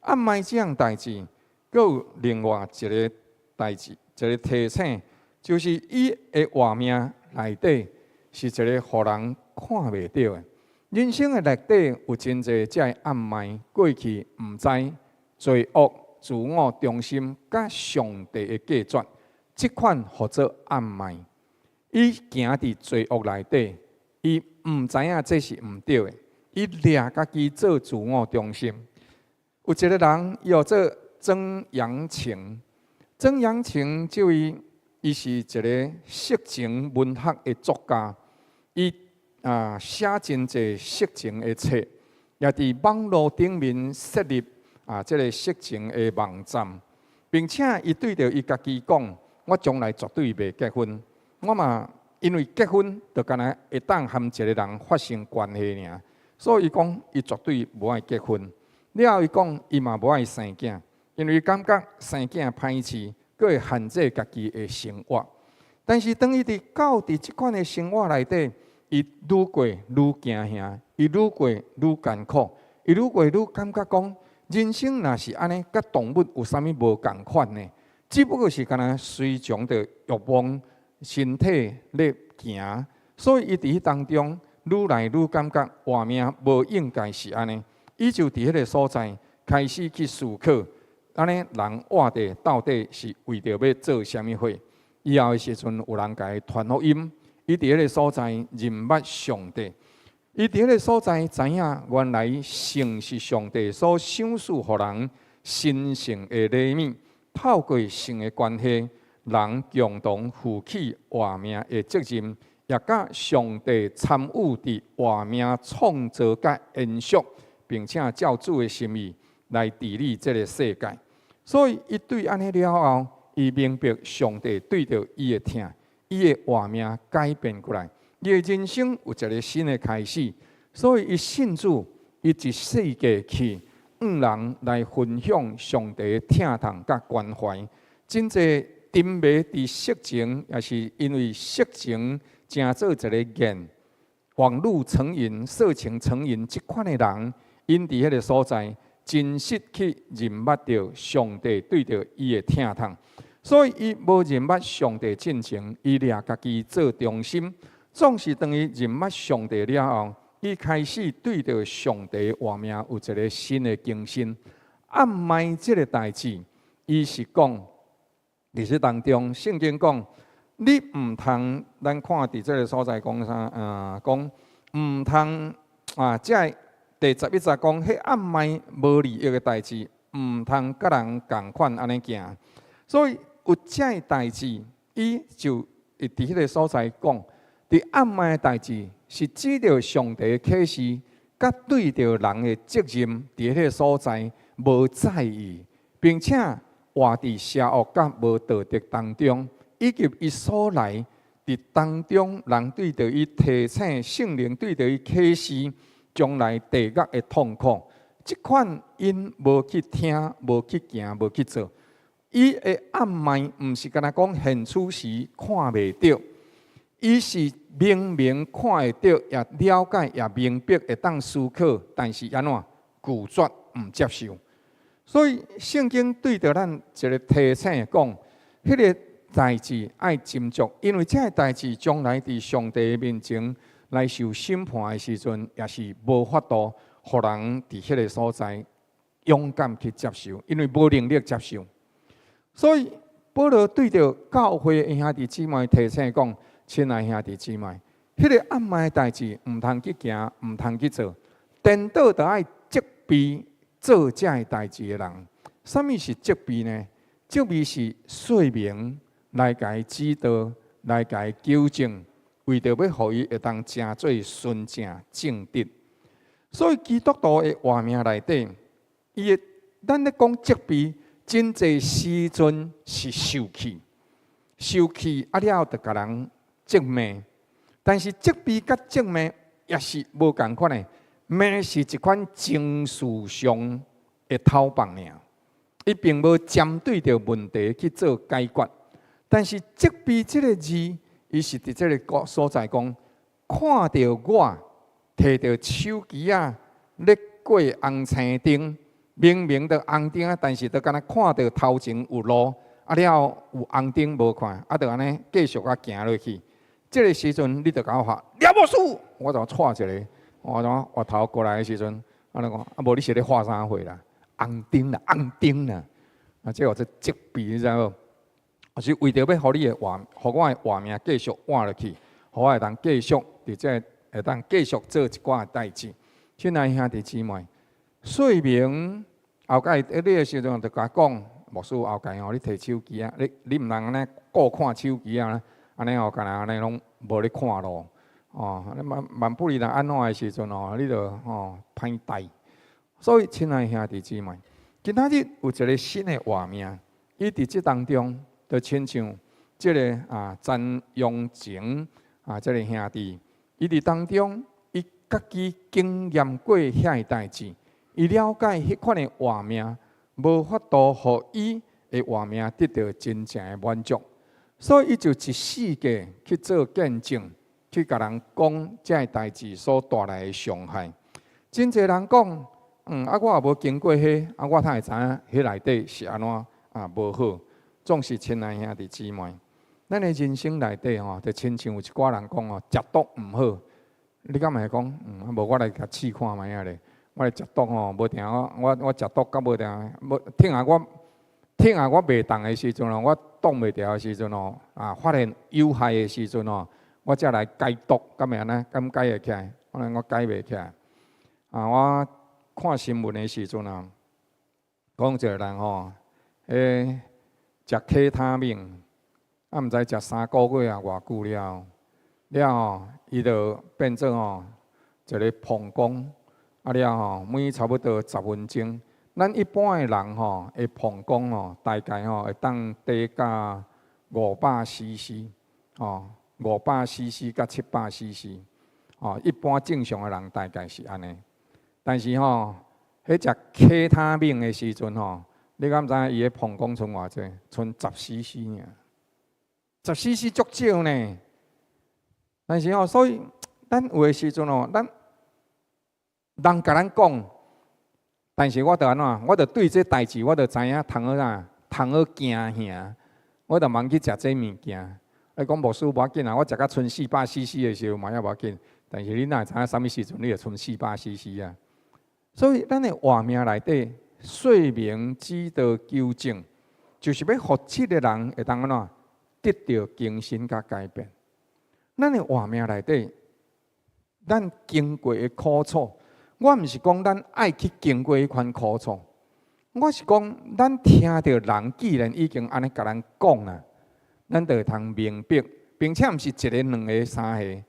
暗暝這項代誌，閣有另外一个代誌，一个提醒，就是伊的活命內底是一個予人看袂著的。人生的內底有真濟這个暗暝，過去毋知罪惡、自我中心，佮上帝的隔絕，這款號做暗暝。伊行佇罪惡內底，伊毋知影這是毋對的，伊掠家己做自我中心。有一个人，伊號做曾陽晴。曾陽晴這位，伊是一个色情文學的作家，伊啊寫真濟色情的冊，也佇網路頂面設立啊這个色情的網站，並且伊對著伊家己講：我將來絕對袂結婚。我嘛因為結婚就干焦會當和一個人發生關係爾，所以伊講伊絕對無愛結婚。了後伊講伊嘛無愛生囝，因為感覺生囝歹飼，閣會限制家己的生活。但是當伊佇到佇這款的生活內底，伊愈過愈驚嚇，伊愈過愈艱苦，伊愈過愈感覺講人生若是按呢，佮動物有啥物無仝款呢？只不過是干焦隨從著欲望。身體咧行，所以伊佇彼當中愈來愈感覺活命無應該是按呢。伊就佇彼个所在開始去思考，按呢人活著到底是為著欲做啥物貨？以後的時陣有人共伊傳福音，伊佇彼个所在認捌上帝，伊佇彼个所在知影原來性是上帝所賞賜予人神聖的禮物，透過性的關係，人共同負起活命的責任，也佮上帝參與佇活命創造佮延續，並且照主的心意來治理這个世界。所以，伊對按呢了後，伊明白上帝對著伊的疼，伊的活命改變過來，伊的人生有一个新的開始。所以，伊信主，伊一世界去向人來分享上帝的疼痛佮關懷。真濟沉迷佇色情，也是因為色情成做一个癮，網路成癮、色情成癮這款的人，𪜶佇彼个所在，真實去認捌著上帝對著伊的疼痛。所以伊無認捌上帝進前，伊掠家己做中心。總是當伊認捌上帝了後，伊開始對著上帝活命有一个新的更新。暗賣這个代誌，伊是講歷史當中，聖經講你毋通，咱看佇這个所在講啥？講毋通啊！這个第11節講，彼暗賣無利益的代誌，毋通佮人仝款按呢行。所以有這个代誌，伊就佇彼个所在講，佇暗賣的代誌是指著上帝的啟示，佮對著人的責任，佇彼个所在無在意，並且活佇邪惡佮無道德當中，以及伊所來佇當中，人對著伊提醒，聖靈對著伊啟示，將來地獄的痛苦，這款𪜶無去聽、無去行、無去做，伊的暗賣毋是干焦講現此時看袂著，伊是明明看會著，也了解，也明白，會當思考，但是按怎拒絕毋接受。所以聖經對著咱一個提醒講，彼个代誌愛斟酌，因為這个代誌將來佇上帝面前來受審判的時陣，也是無法度予人佇彼个所在勇敢去接受，因為無能力接受。所以保羅對著教會的兄弟姊妹提醒講：親愛兄弟姊妹，彼个暗賣的代誌毋通去行，毋通去做，顛倒著愛責備做這个代誌的人。啥物是責備呢？責備是說明來共伊指導，來共伊糾正，為著欲予伊會當成做純正正直。所以基督徒的活命內底，伊的咱咧講責備，真濟時陣是受氣，受氣啊了後就共人責罵。但是責備佮責罵也是無仝款的，罵是一款情緒上的討放爾，伊並無針對著問題去做解決。但是責備這个字，伊是佇這个所在講，看著我提著手機仔咧過紅青燈，明明著紅燈啊，但是著敢若看著頭前有路，啊了後有紅燈無看，啊著按呢繼續共行落去。這个時陣你著共我喊廖牧師，我就掣一个，我怎回頭過來的時陣，啊你講啊無你是咧畫啥貨啦？紅燈啦，紅燈啦，啊這叫做責備，你知無？是為著欲予你的活，予我的活命繼續活落去，予我會當繼續佇這會當繼續做一寡代誌。親愛兄弟姊妹，說明後蓋你的時陣就共講，牧師後蓋吼，你提手機啊，你你毋通按呢顧看手機啊，按呢吼，敢若按呢攏無咧看路哦。你萬萬不離若按怎的時陣吼，你就吼歹代。所以，親愛兄弟姊妹，今仔日有一个新的活命，伊佇這當中，就親像這个啊詹永晴啊，這个兄弟，伊佇當中，伊家己經驗過遐个代誌，伊了解彼款的活命，無法度予伊的活命得著真正的滿足，所以伊就一世界去做見證，去共人講這个代誌所帶來的傷害。真濟人講，啊，我也無經過彼，啊，我哪會知影彼內底是按怎啊無好。總是親愛兄弟姊妹，咱的人生內底吼，就親像有一寡人講哦，食毒毋好，你敢會講？無我來共試看覓仔咧。我來食毒吼，無定我我我食毒較無定，無聽下我聽下我袂動的時陣哦，我擋袂牢的時陣哦，啊，發現有害的時陣哦，我才來解讀，敢會按呢？敢解會起來？可能我解袂起來。啊，我看新聞的時陣啊，講一個人吼，彼食 K 他命，啊，毋知食3個月啊，偌久了，了後伊就變做吼一个膀胱，啊了吼，每差不多10分鐘，咱一般的人吼，的膀胱吼，大概吼會當貯到500 cc，吼，500 cc 佮700 cc，吼，一般正常的人大概是按呢。但是吼，彼食 K 他命的時陣吼，你敢知影伊的膀胱賰偌濟？賰10 cc 爾，10 cc 足少呢。但是吼，所以咱有的時陣吼，咱人共咱講，但是我著按怎？我著對這代誌，我著知影通好啥？通好驚嚇，我著茫去食這物件。你講牧師無要緊啊，我食甲賰400 cc 的時候嘛也無要緊。但是你哪會知影啥物時陣你會賰400 cc 啊？所以咱的活命內底，說明指導糾正，就是欲予這个人會當按怎得著更新佮改變。咱的活命內底，咱經過的苦楚，我毋是講咱愛去經過彼款苦楚，我是講咱聽著人既然已經按呢共咱講啊，咱就會通明白，並且毋是一个、兩个、三个，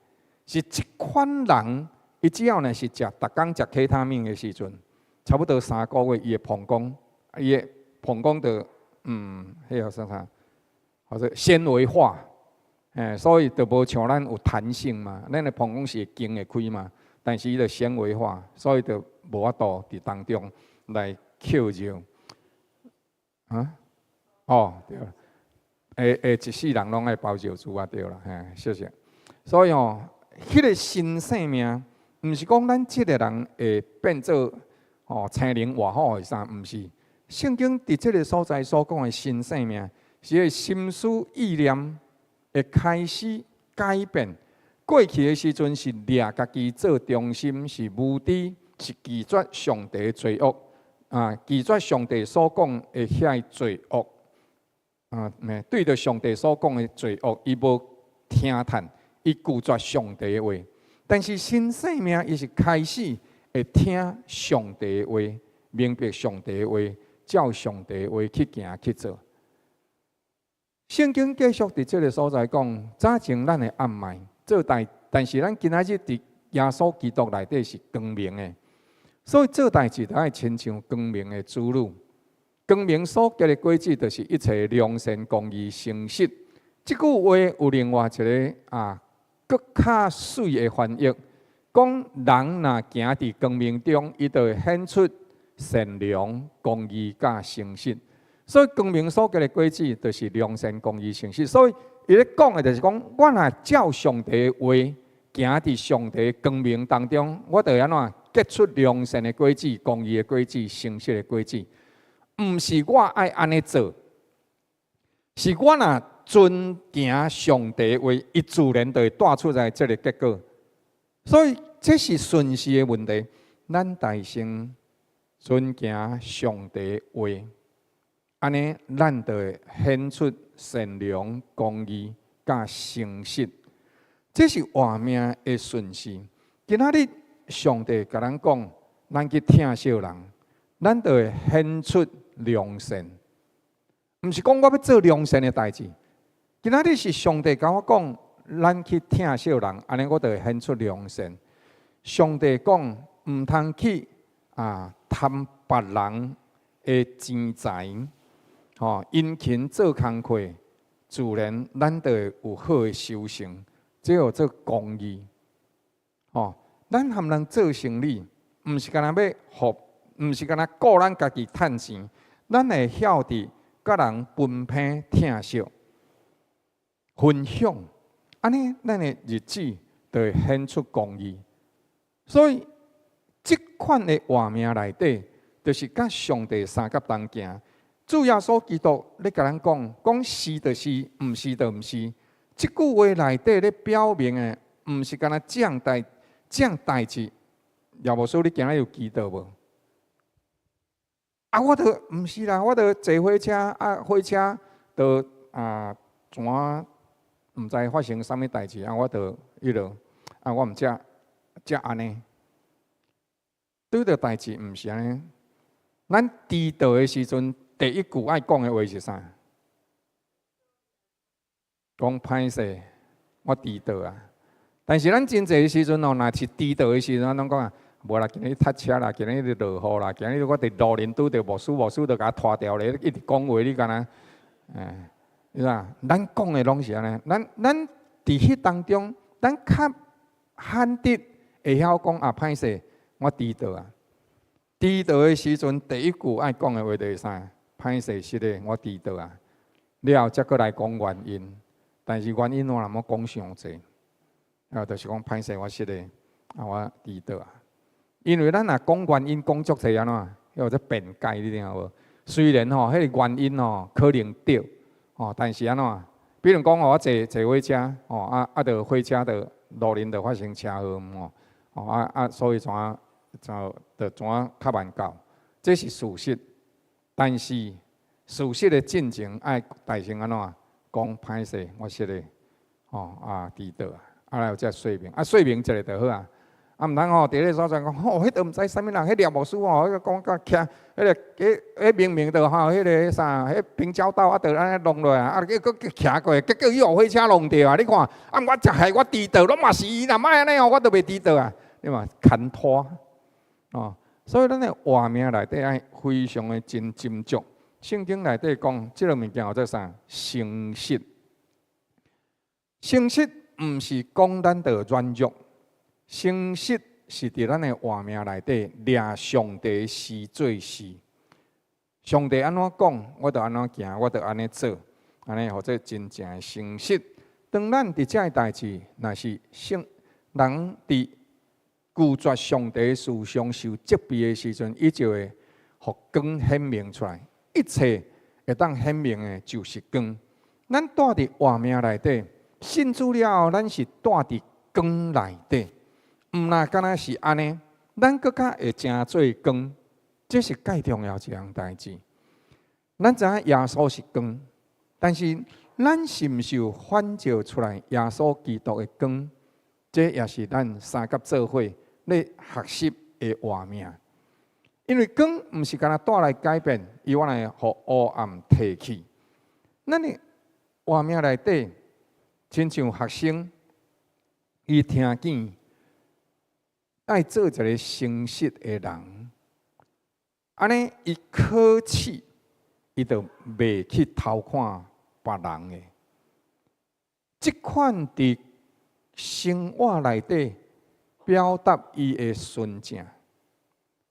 是這款人，伊只要若是食，逐工食 K 他命的時陣，差不多3個月，伊的膀胱就彼個啥啥，或者纖維化，欸，所以就無像咱有彈性嘛，咱的膀胱是會撐會開嘛，但是伊就纖維化，所以就無法度佇當中來吸尿。啊？哦，對，會會一世人攏愛包尿珠啊，對啦，嘿，謝謝。所以吼，彼個新生命，毋是講咱這个人會變做吼青龍活虎的啥，毋是。聖經佇這个所在所講的新生命，是彼个心思意念會開始改變。過去的時陣是掠家己做中心，是無知，是拒絕上帝的罪惡啊，拒絕上帝所講的遐罪惡啊，對著上帝所講的罪惡，伊無聽趁，伊拒絕上帝的話。但是新生命，伊是開始會聽上帝的話，明白上帝的話，照上帝的話去行去做。聖經繼續佇這个所在講，早前咱的暗昧做代，但是咱今仔日佇耶穌基督內底是光明的，所以做代誌就愛親像光明的子女。光明所結的果子，就是一切良善、公義、誠實。這句話有另外一个啊，閣較媠的翻譯，講人若行佇光明中，伊就會顯出善良、公義佮誠實。所以光明所結的果子，就是良善、公義、誠實。所以伊咧講的就是講，我若照上帝的話，行佇上帝光明當中，我就會按怎結出良善的果子、公義的果子、誠實的果子。毋是我愛按呢做，是我若遵行上帝話，伊自然就會帶出來這个結果。所以這是順序的問題。咱大先遵行上帝話，按呢，咱就會顯出善良、公義、佮誠實。這是活命的順序。今仔日上帝共咱講，咱去疼惜人，咱就會顯出良善。毋是講我欲做良善的代誌。今仔日是上帝共我講，咱去疼惜人，按呢我就會顯出良善。上帝講，毋通去啊貪別人的錢財，吼，殷勤做工課，自然咱就會有好的收成，這叫做公義。吼，咱和人做生理，毋是干焦欲予，毋是干焦顧咱家己趁錢，咱會曉得佮人分配疼惜、分享，按呢，咱的日子就會顯出公義。所以，這款的活命內底，就是佮上帝相佮同行。主耶穌基督咧共咱講，講是就是，毋是就毋是。這句話內底咧表明的，毋是干焦這項代這項代誌。葉牧師，你今仔有祈禱無？啊，我著毋是啦，我著坐火車啊，火車著啊，怎毋知發生啥物代誌啊，我就彼落啊，我毋才才按呢。拄著代誌毋是按呢，咱遲到的時陣，第一句愛講的話是啥？講歹勢，我遲到啊！但是咱真濟時陣哦，若是遲到的時陣，咱攏講啊，無啦，今日塞車啦，今日落雨啦，今日我佇路面拄著牧師，牧師就共我拖掉咧，一直講話，你敢若？哎，你知影？咱講的攏是按呢，咱咱佇彼當中，咱較罕得會曉講啊，歹勢，我遲到啊！遲到的時陣，第一句愛講的話就是啥？歹勢，是的，我遲到啊！了後才閣來講原因，但是原因我若莫講傷濟，啊，就是講歹勢，我實的，啊，我遲到啊！因為咱若講原因講足濟按怎？彼叫做辯解，你聽無？雖然吼，彼個原因吼可能對，吼，但是按怎？比如講我坐坐火車，吼啊啊，著火車著路面著發生車禍吼，吼啊啊，所以怎啊就就怎啊較慢到，這是事實。但是事實的進程愛代成按怎？講歹勢，我實的，吼啊遲到啊，啊來有這說明，啊說明一下就好啊。啊，毋通吼，佇咧所在講，吼，彼都毋知啥物人，彼廖牧師吼，彼個講甲徛，彼個彼彼明明就吼，彼個啥，彼平交道啊，就按呢弄落來，啊，結果徛過，結果伊予火車弄著啊！你看，啊，我食害我遲到，攏嘛是伊，若莫按呢哦，我都袂遲到啊！你嘛牽拖，哦，所以咱的活命內底愛非常的真斟酌。聖經內底講，這个物件叫做啥？誠實。誠實毋是講咱著軟弱。誠實是佇咱的活命內底掠上帝時做事。上帝按怎講，我就按怎行，我就按呢做，按呢號做真正的誠實。當咱佇這个代誌，若是聖人佇拒絕上帝思想受責備的時陣，伊就會予光顯明出來。一切會當顯明的，就是光。咱蹛佇活命內底，信主了後，咱是蹛佇光內底。毋若敢若是按呢，咱閣較會成做光，這是蓋重要一項代誌。咱知影耶穌是光，但是咱是毋是有反照出來耶穌基督的光？這也是咱三甲做伙咧學習的活命。因為光毋是干焦帶來改變，伊原來予烏暗褪去。咱的活命內底，親像學生，伊聽見。愛做一个誠實的人，按呢伊考試，伊就袂去偷看別人的。這款佇生活內底表達伊的純正，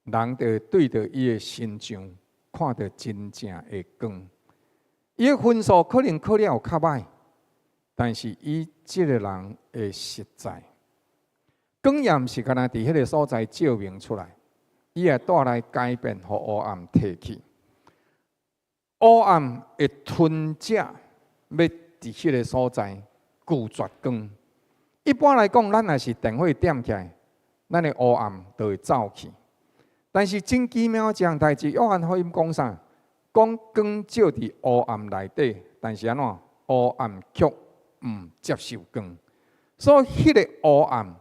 人就會對著伊的身上看著真正的光。伊的分數可能考了有較歹，但是伊這个人的實在。光也毋是干焦佇彼个所在照明出來，伊會帶來改變，予烏暗褪去。烏暗會吞食，欲佇彼个所在拒絕光。一般來講，咱若是電火點起來，咱的烏暗就會走去。但是真奇妙一項代誌，約翰福音講啥？講光照佇烏暗內底，但是按怎？烏暗卻毋接受光，所以彼个烏暗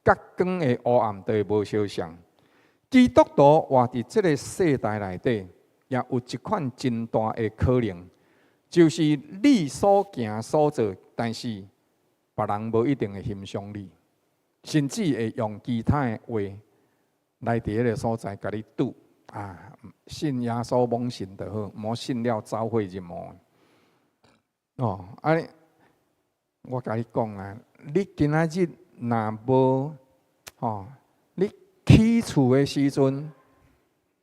佮光的烏暗就會無相像。基督徒活佇這个世代內底，也有一款真大的可能，就是你所行所做，但是別人無一定會欣賞你，甚至會用其他的話來佇彼个所在共你賭啊！信耶穌罔信就好，毋好信了走火入魔。哦，啊！我共你講啊，你今仔日若無吼，你起厝的時陣，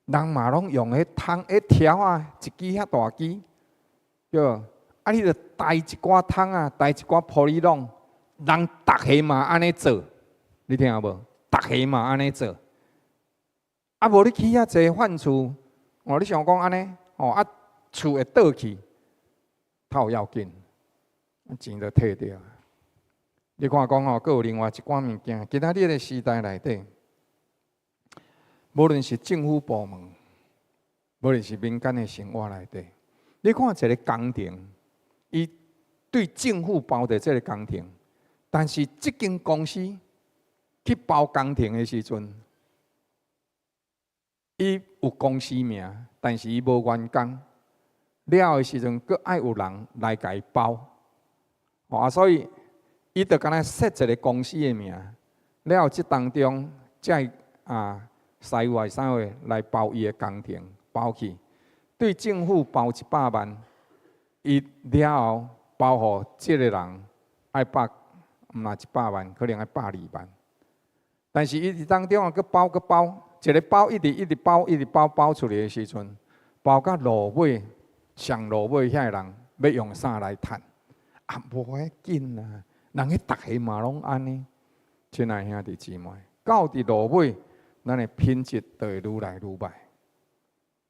人嘛攏用彼桶、彼條仔，一支遐大支，對無？啊，你著帶一寡桶仔，帶一寡玻璃籠，人逐个嘛按呢做，你聽有無？逐个嘛按呢做。啊，無你起遐濟反厝，哦，你想講按呢？哦，啊，厝會倒去，透要緊，錢就退著。你看講吼，閣有另外一寡物件，今仔日的時代內底，無論是政府部門，無論是民間的生活內底，你看一个工程，伊對政府包著這个工程，但是這間公司去包工程的時陣，伊有公司名，但是伊無員工。了的時陣，閣愛有人來共伊包，啊，所以伊就敢若設一个公司的名，了這當中才啊，師傅啥貨來包伊的工程，包去對政府包100萬，伊了後包予這个人愛百，毋若100萬，可能愛120萬。但是伊佇當中啊，閣包閣包，一个包一直一直包一直包包出來的時陣，包到落尾上落尾遐個人欲用啥來趁？啊，無要緊啊！人彼逐个嘛攏按呢，親愛兄弟姊妹，到佇落尾，咱的品質就會愈來愈䆀。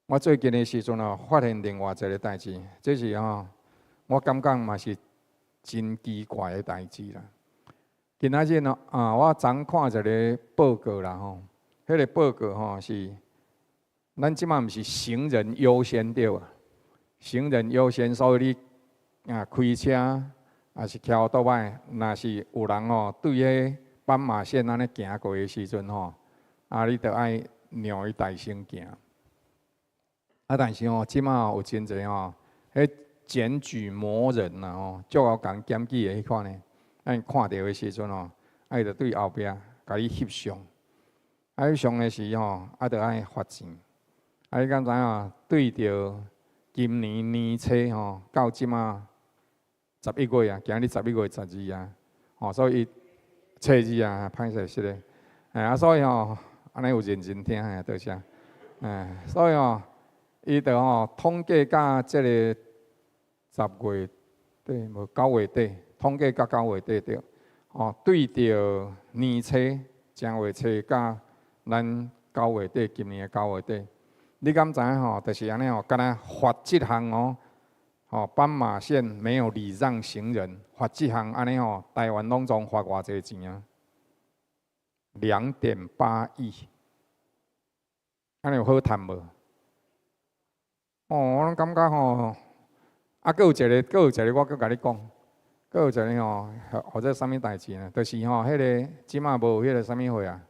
我最近的時陣哦，發現另外一个代誌，這是吼，我感覺嘛是真奇怪的代誌啦。今仔日哦，啊，我昨看一个報告啦吼，彼个報告吼是，咱這馬毋是行人優先對無？行人優先，所以你啊開車抑是騎歐多擺，若是有人吼對彼斑馬線按呢行過的時陣吼，啊，你著愛讓伊代先行。啊，但是吼，這馬有真濟吼，彼檢舉魔人啦吼，足𠢕共檢舉的彼款呢，咱看著的時陣吼，啊，伊就對後壁共你翕相，啊，翕相的時吼，啊，著愛罰錢。啊，你敢知影？對著今年年初吼，到這馬11月啊，今日11月12啊，吼，所以初二啊，歹勢是咧，哎啊，所以吼，按呢有認真聽的，多謝。哎，所以吼，伊就吼統計到這个10月底，無9月底，統計到9月底對，吼，對著年初正月初到咱九月底，今年的九月底，你敢知影吼？就是按呢吼，敢若罰這項哦，吼斑馬線沒有禮讓行人，罰這項按呢吼，台灣攏總罰偌濟錢啊？2.8億，按呢有好趁無？哦，我攏感覺吼，啊，閣有一个，閣有一个，我閣共你講，閣有一个吼，或者啥物代誌呢？就是吼，彼个這馬無有彼个啥物貨啊？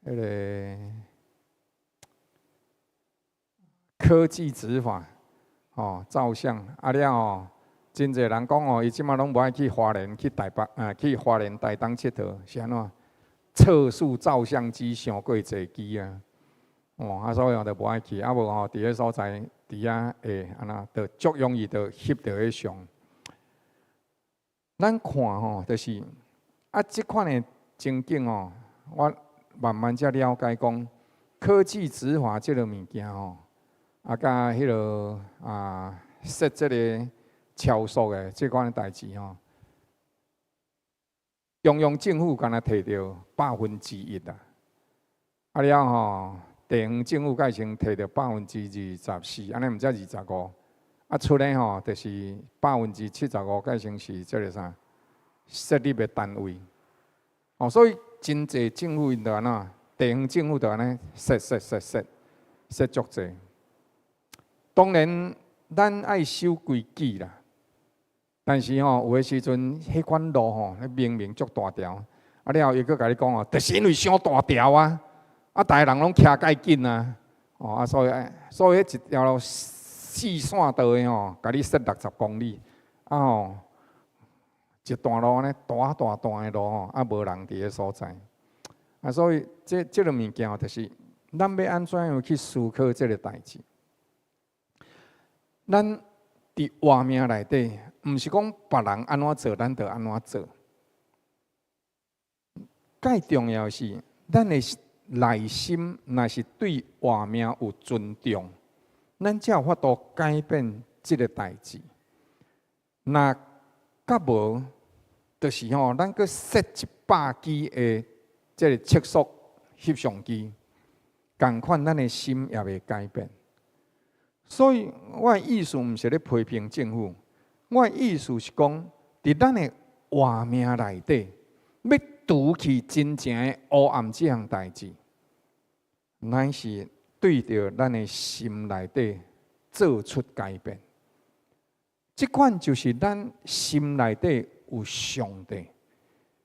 彼个科技執法，吼，照相，啊了後，真濟人講哦，伊這馬攏無愛去花蓮、去台北，啊，去花蓮、台東𨑨迌，是按怎？測速照相機傷過濟支啊！哦，啊，所以我就無愛去，啊無吼，佇彼所在，佇遐會按怎，就足容易就翕著彼相。咱看吼，就是啊，這款的情景吼，我慢慢才了解講，科技執法這个物件吼，啊，佮彼个啊設這个超速的這款的代誌吼，中央政府敢若提著1%啦，啊了吼，地方政府改成提著24%，按呢毋才25。啊，出來吼就是75%，改成是這个啥設立的單位。哦，所以真濟政府𪜶就按怎，地方政府就按呢設設設設設足濟。當然，咱愛守規矩啦，但是吼有的時陣，彼款路吼，明明足大條，啊了後伊閣共你講哦，就是因為傷大條啊，啊，逐个人攏騎蓋緊啊，哦啊，所以彼一條路四線道的吼，共你設60公里，啊吼，一段路按呢大大段的路吼，啊無人佇彼所在，啊，所以這這个物件就是咱欲按怎樣去思考這个代誌。咱佇活命內底，毋是講別人按怎做，咱就按怎做。蓋重要是，咱的內心若是對活命有尊重，咱才有法度改變這个代誌。若較無，就是吼，咱閣設100支的這个測速翕相機，仝款咱的心也袂改變。所以，我的意思毋是咧批評政府，我的意思是講，佇咱的活命內底，欲除去真正的黑暗這項代誌，乃是對著咱的心內底做出改變。這款就是咱心內底有上帝，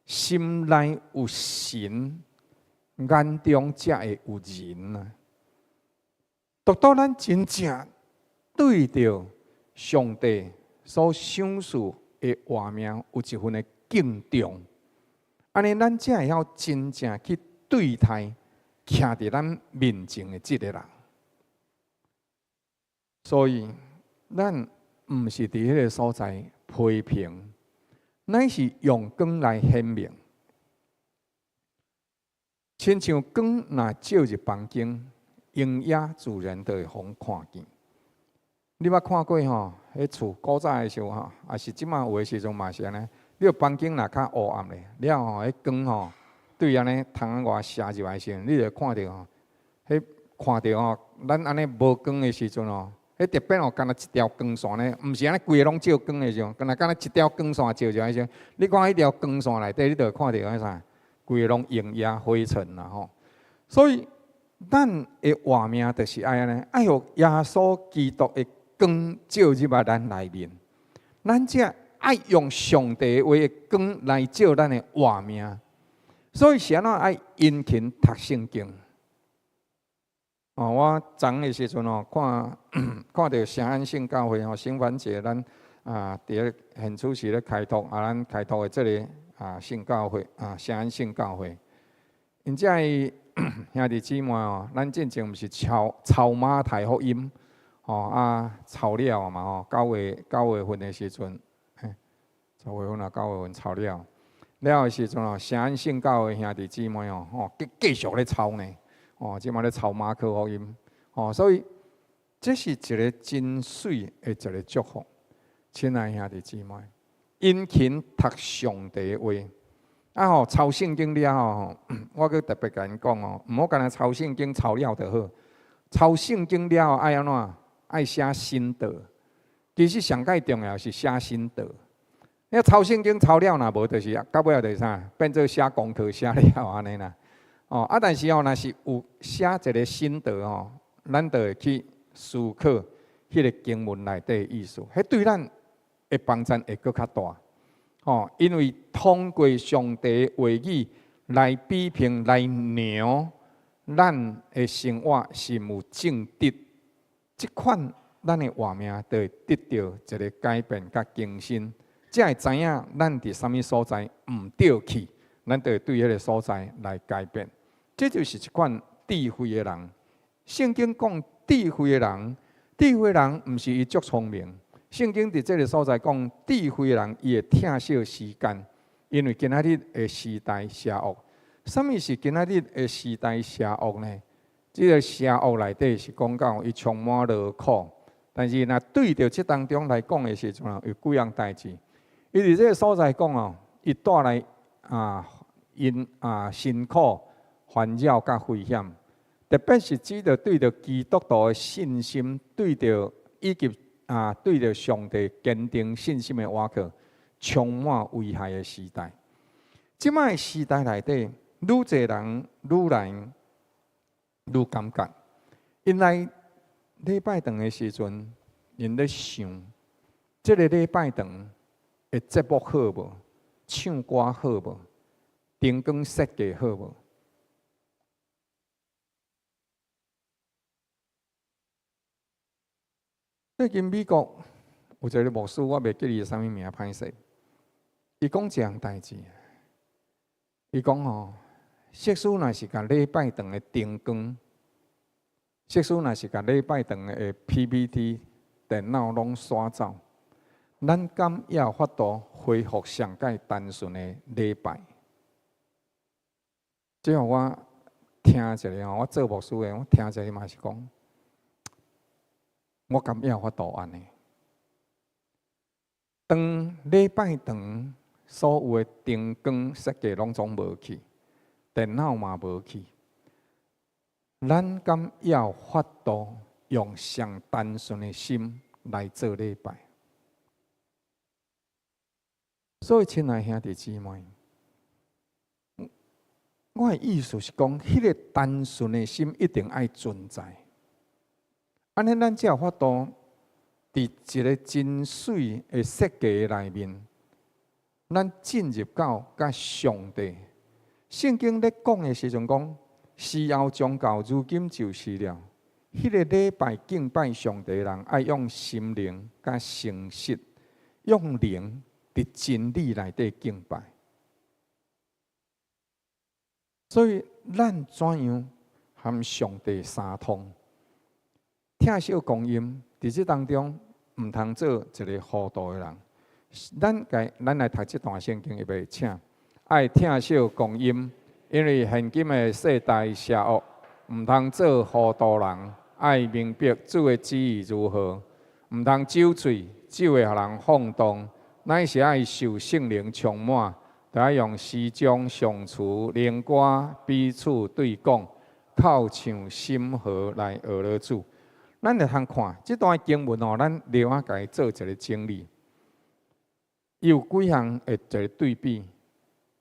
心內有神，眼中才會有人啊！直到咱真正對著上帝所賞賜的活命有一份的敬重，按呢，咱才會曉真正去對待徛佇咱面前的這个人。所以，咱毋是佇彼个所在批評，乃是用光來顯明。親像光若照入房間，影影自然就會予人看見。你捌看過吼？彼厝古早的時候吼，抑是這馬有的時陣嘛是按呢。你房間若較烏暗咧，了後彼光吼對按呢窗仔外射入來時陣，你就看著吼，彼看著吼，咱按呢無光的時陣吼，彼特別吼，敢若一條光線呢，毋是按呢規个攏照光的時陣，敢若敢若一條光線照入來時陣，你看彼條光線內底，你就會看著彼啥，規個攏影影灰塵啦吼。所以咱的活命就是愛按呢，愛予耶穌基督的光照入來咱內面，咱才愛用上帝話的光來照咱的活命。所以是按怎愛殷勤讀聖經？哦，我昨昏的時陣哦，看看著聖安聖教會吼，聖誕節咱啊，佇咧現處時咧開拓啊，咱開拓的這个啊聖教會啊聖安聖教會，𪜶遮的兄弟姊妹哦，咱進前毋是抄抄馬太福音吼啊，抄了嘛吼，9月份的時陣，10月份啊，9月份抄了，了的時陣哦，聖安聖教會兄弟姊妹哦，吼繼繼續咧抄呢。哦，這馬咧抄馬可福音，哦，所以這是一个真媠的一个祝福。親愛兄弟姊妹，殷勤讀上帝的話，啊吼，抄聖經了後，我閣特別共𪜶講哦，毋好干焦抄聖經抄了就好，抄聖經了後愛按怎？愛寫心得。其實上蓋重要是寫心得。你抄聖經抄了若無，就是到尾仔就是啥？變做寫功課寫了按呢啦。哦，啊，但是哦，若是有寫一个心得哦，咱就會去思考彼个經文內底的意思，彼對咱的幫助會閣較大。哦，因為通過上帝話語來比評、來量咱的生活是毋正直，這款咱的活命就會得著一个改變佮更新，才會知影咱佇啥物所在毋對去，咱就會對彼个所在來改變。這就是一款智慧的人。聖經講智慧的人，智慧人毋是伊足聰明。聖經佇這个所在講，智慧的人伊會疼惜時間，因為今仔日的時代邪惡。啥物是今仔日的時代邪惡呢？這个邪惡內底是講到伊充滿勞苦，但是若對著這當中來講的時陣，有幾樣代誌。伊佇這个所在講哦，伊帶來啊因啊辛苦、煩擾佮危險，特別是指著對著基督徒的信心，對著以及啊對著上帝堅定信心的倚靠，充滿危害的時代。這擺的時代內底，愈濟人愈來愈感覺，𪜶來禮拜堂的時陣，𪜶咧想，這个禮拜堂的節目好無？唱歌好無？燈光設計好無？最近美國有一个牧師，我袂記伊啥物名，歹勢。伊講一項代誌，伊講吼，設使若是共禮拜堂的燈光，設使若是共禮拜堂的 PPT 電腦攏刷走，咱敢猶有法度恢復上蓋單純的禮拜？這予我聽一下吼，我做牧師的，我聽一下嘛是講，我敢猶有法度按呢？當禮拜堂所有的燈光設計攏總無去，電腦嘛無去，咱敢猶有法度用上單純的心來做禮拜？所以，親愛兄弟姊妹，我的意思是講，彼个單純的心一定愛存在。按呢，咱才有法度佇佇一个真媠的設計內面，咱進入到佮上帝。聖經咧講的時陣講，時候將到，如今就是了。彼個禮拜敬拜上帝的人，愛用心靈佮誠實，用靈佇真理內底敬拜。所以，咱怎樣和上帝相通？疼惜光陰，佇這當中，毋通做一个糊塗的人。咱該咱來讀這段聖經，預備，請愛疼惜光陰，因為現今的世代邪惡，毋通做糊塗人。愛明白主的旨意如何，毋通酒醉，酒會予人放蕩，乃是愛受聖靈充滿，著愛用詩章、頌詞、靈歌彼此對講，靠唱心和來學了主。咱會通看這段經文哦，咱另外共伊做一个整理，有幾項會一个對比。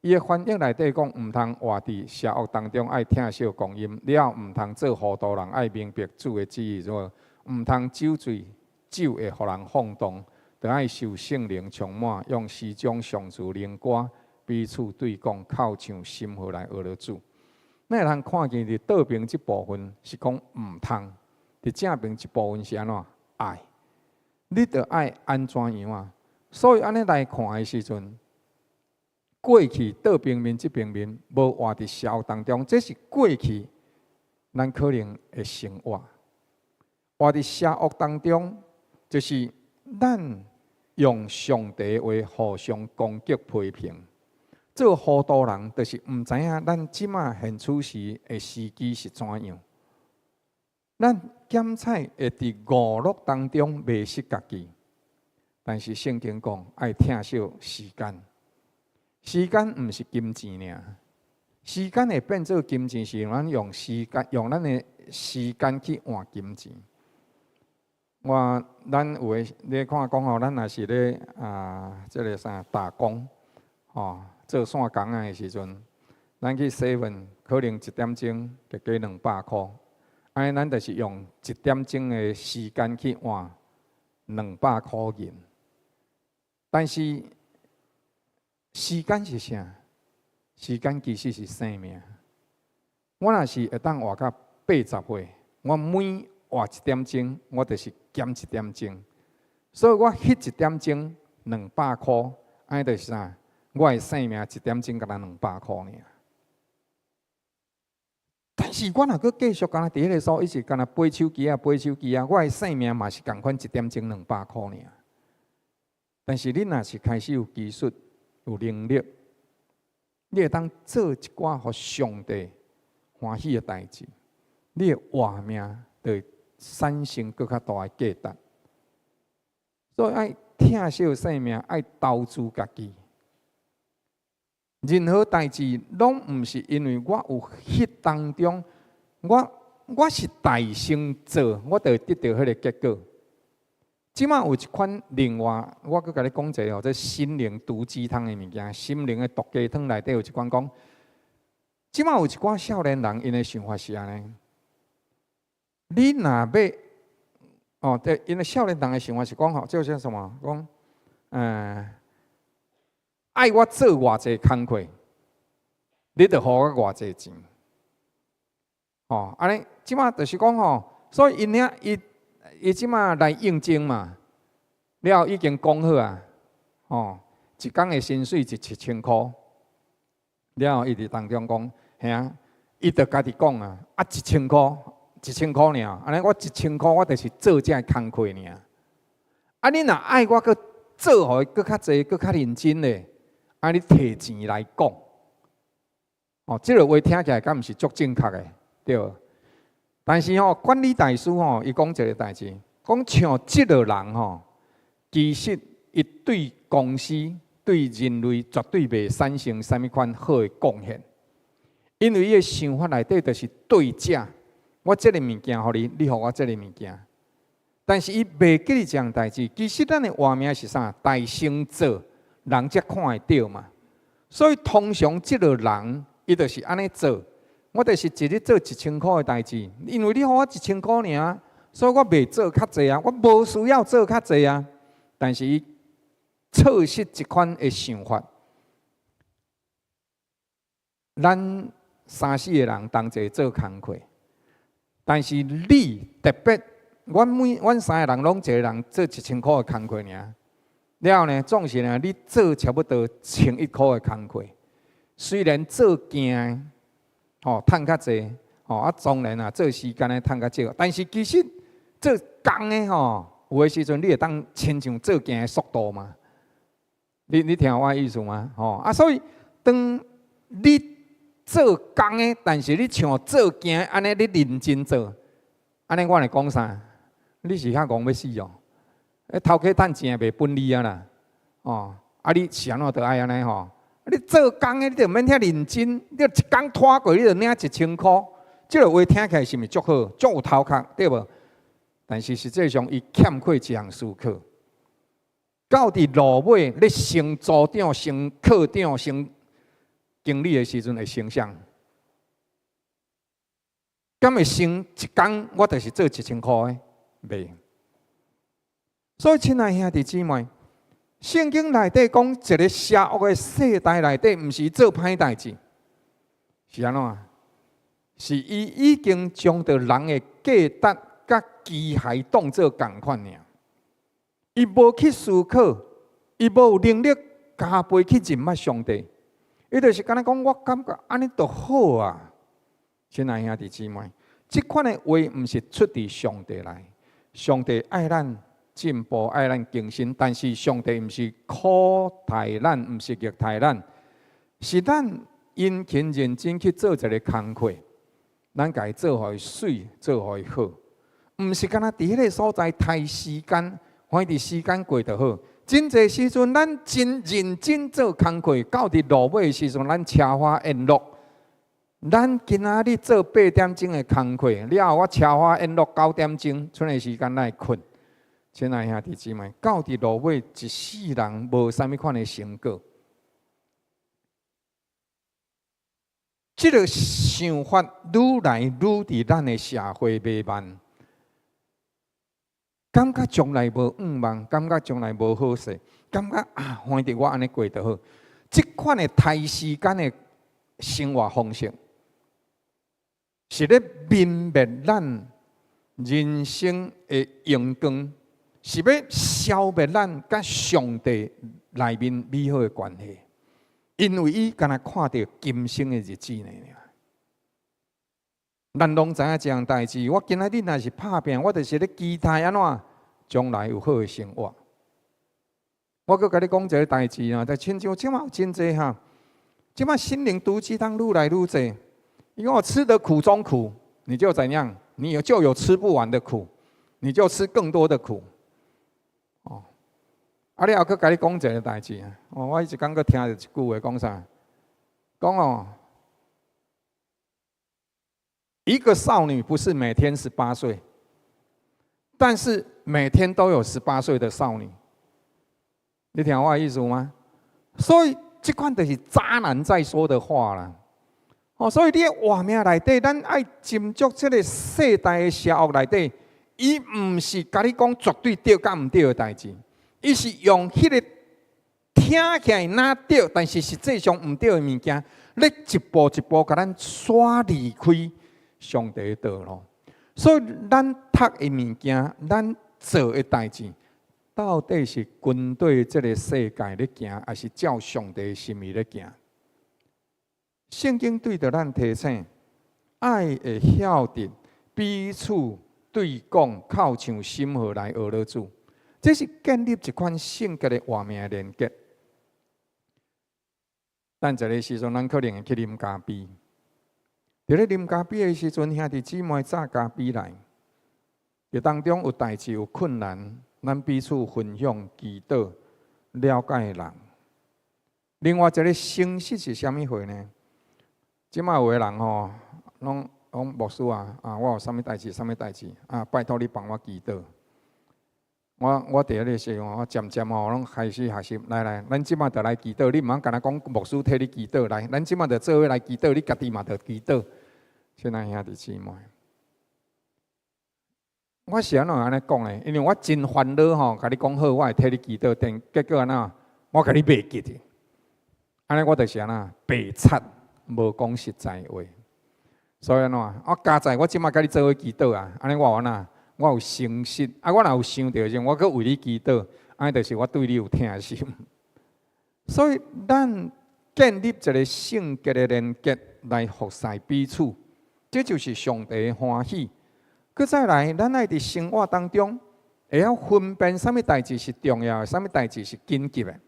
伊的翻譯內底講，毋通活佇邪惡當中，愛疼惜光陰；了毋通做糊塗人，愛明白主的旨意如何；毋通酒醉，酒會予人放蕩，著愛受聖靈充滿，用詩章、頌詞、靈歌彼此對講，靠唱心和來學了主。咱會通看見佇倒爿這部分是講毋通，佇正爿這部分是按怎愛？你著愛按怎樣啊？所以按呢來看的時陣，過去倒爿面這爿面無活佇邪惡當中，這是過去咱可能的生活。活佇邪惡當中，就是咱用上帝話互相攻擊批評，做糊塗人，就是毋知影咱這馬現此時的時機是怎樣。咱檢採會佇娛樂當中迷失家己，但是聖經講愛疼惜時間。時間毋是金錢爾，時間會變做金錢，是咱用時間用咱的時間去換金錢。我咱有的你看講吼，咱若是咧啊，這个啥打工吼，做散工仔的時陣，咱去 seven 可能一點鐘就加200箍，按呢咱就是用一點鐘的時間去換200箍銀，但是，時間是啥？時間其實是生命。我若是會當活到80歲，我每活一點鐘，我就是減一點鐘。所以我彼一點鐘兩百箍，按呢就是啥？我的生命一點鐘敢若兩百箍爾。但是我若閣繼續敢若佇彼个所，一直敢若掰手機啊，掰手機啊，我的生命嘛是仝款一點鐘兩百箍爾。但是你若是開始有技術，有能力，你會當做一寡予上帝歡喜的代誌，你的活命就會產生閣較大的價值。所以愛疼惜生命，愛投資家己。任何代誌攏毋是因為我有彼當中，我是大先做，我就會得著彼个結果。這馬有一款另外，我閣共你講一个吼，這心靈毒雞湯的物件，心靈的毒雞湯內底有一款講，這馬有一寡少年人，𪜶的想法是按呢，你若欲哦，對，𪜶的少年人的想法是講吼，這個叫什麼？講，愛我做偌濟工課，你就予我偌濟錢。吼，按呢，這馬就是講吼，所以𪜶遐伊。伊這馬來應徵嘛，了已經講好啊，吼，一工的薪水是1000箍。了伊佇當中講，嘿啊，伊就家己講啊，啊一千箍，一千箍爾，按呢我一千箍我就是做這个工課爾。啊，你若愛我閣做予伊閣較濟、閣較認真的，啊，你提錢來講，哦，這个話聽起來敢毋是足正確的，對？但是吼，管理大師吼，伊講一个代誌，講像這个人吼，其實伊對公司、對人類絕對袂產生啥物款好的貢獻，因為伊的想法內底就是對價，我這个物件予你，你予我這个物件。但是伊袂記得這項代誌，其實咱的活命是啥？大先做，人才看會著嘛。所以通常這个人，伊就是按呢做。我就是一日做一千箍的代誌，因為你予我一千箍爾，所以我袂做較濟啊，我無需要做較濟啊。但是伊錯失這款的想法，咱三四個人同齊做工課，但是你特別，阮三個人攏一個人做1000箍的工課爾，了後呢，總是呢，你做差不多1100箍的工課，雖然做行吼趁較濟，吼啊當然啊做時間的趁較少，但是其實做工的吼，有的時陣你會當親像做行的速度嘛？你聽我意思嗎？吼啊，所以當你做工的，但是你像做行按呢，你認真做，按呢我來講啥？你是遐戇欲死哦！頭家趁錢也袂分你啊啦，哦，啊你是按怎就愛按呢吼？你做工的，你就毋免遐認真，你一工拖過，你就領1000箍，這个話聽起來是毋是足好，足有頭殼，對無？但是實際上，伊欠缺一項思考。到佇落尾，咧升組長、升課長、升經理的時陣會升啥？敢會升一工，我就是做1000箍的，袂。所以，親愛兄弟姊妹，聖經內底講一个邪惡的世代內底，毋是做歹代誌，是按怎？是伊已經將著人的價值佮機械當做仝款爾。伊無去思考，伊無能力加倍去認捌上帝。伊就是敢若講，我感覺按呢就好啊。親愛兄弟姊妹，這款的話毋是出佇上帝來，上帝愛咱進步，愛咱更新，但是上帝毋是苦待咱，毋是虐待咱，是咱殷勤認真去做一个工課，咱共伊做予伊媠，做予伊好，毋是干焦佇彼个所在刣時間，反正時間過就好。真濟時陣，咱真認真做工課，到佇落尾的時陣，咱奢華宴樂。咱今仔日做8點鐘的工課，了後我奢華宴樂9點鐘，賰的時間來睏。親愛兄弟姊妹，到佇落尾一世人無啥物款的成果。這个想法愈來愈佇咱的社會彌漫，感覺將來無向望，感覺將來無好勢，感覺啊，反正我按呢過就好。這款的刣時間的生活方式，是咧泯滅咱人生的榮光，是欲消滅咱佮上帝內面美好的關係。因為伊干焦看著今生的日子爾。咱攏知影這項代誌。我今仔日若是拍拚，我就是咧期待按怎將來有好的生活。我閣共你講一个代誌啊，就親像這馬有真濟哈，這馬心靈毒雞湯愈來愈濟。因為我吃得苦中苦，你就怎樣？你有就有吃不完的苦，你就吃更多的苦。哦，啊，了後閣共你講一个代誌啊！哦，我彼一工閣聽著一句話講啥？講哦，一個少女不是每天18歲，但是每天都有十八歲的少女。你聽我的意思嗎？所以這款就是渣男在說的話啦。哦，所以你活命內底，咱愛斟酌這个世代的邪惡內底，伊毋是共你講絕對對佮毋對的代誌，伊是用彼个聽起來若對，但是實際上毋對的物件，咧一步一步共咱徙離開上帝的道路。所以咱讀的物件，咱做的代誌，到底是跟對這个世界咧行，抑是照上帝的心意咧行？聖經對著咱提醒，愛會曉得彼此對講，靠像心和來學了主，這是建立一款聖潔的活命的連結。等一个時陣，咱可能會去啉咖啡。佇咧啉咖啡的時陣，兄弟姊妹紮咖啡來，佇當中有代誌有困難，咱彼此分享、祈禱、了解人。另外一個誠實是啥物貨呢？這馬有的人吼，攏講牧師啊，啊，我有啥物代誌，啥物代誌啊，拜託你幫我祈禱。我佇彼个時候，我漸漸吼攏開始學習。來來，咱這馬就來祈禱，你毋通干焦講牧師替你祈禱。來，咱這馬就做伙來祈禱，你家己嘛著祈禱。親愛兄弟姊妹，我是按怎按呢講的？因為我真煩惱吼，共你講好，我會替你祈禱，但結果按怎？我共你袂記得。按呢我就是按怎白賊，無講實在話。所以按怎？我佳哉我這擺共你做伙祈禱啊！按呢我有按怎？我有誠實。啊，我若有想著時，我閣為你祈禱，按呢就是我對你有疼心。所以咱建立一個聖潔的連結來服侍彼此，這就是上帝的歡喜。閣再來，咱愛佇生活當中會曉分辨啥物代誌是重要的，啥物代誌是緊急的。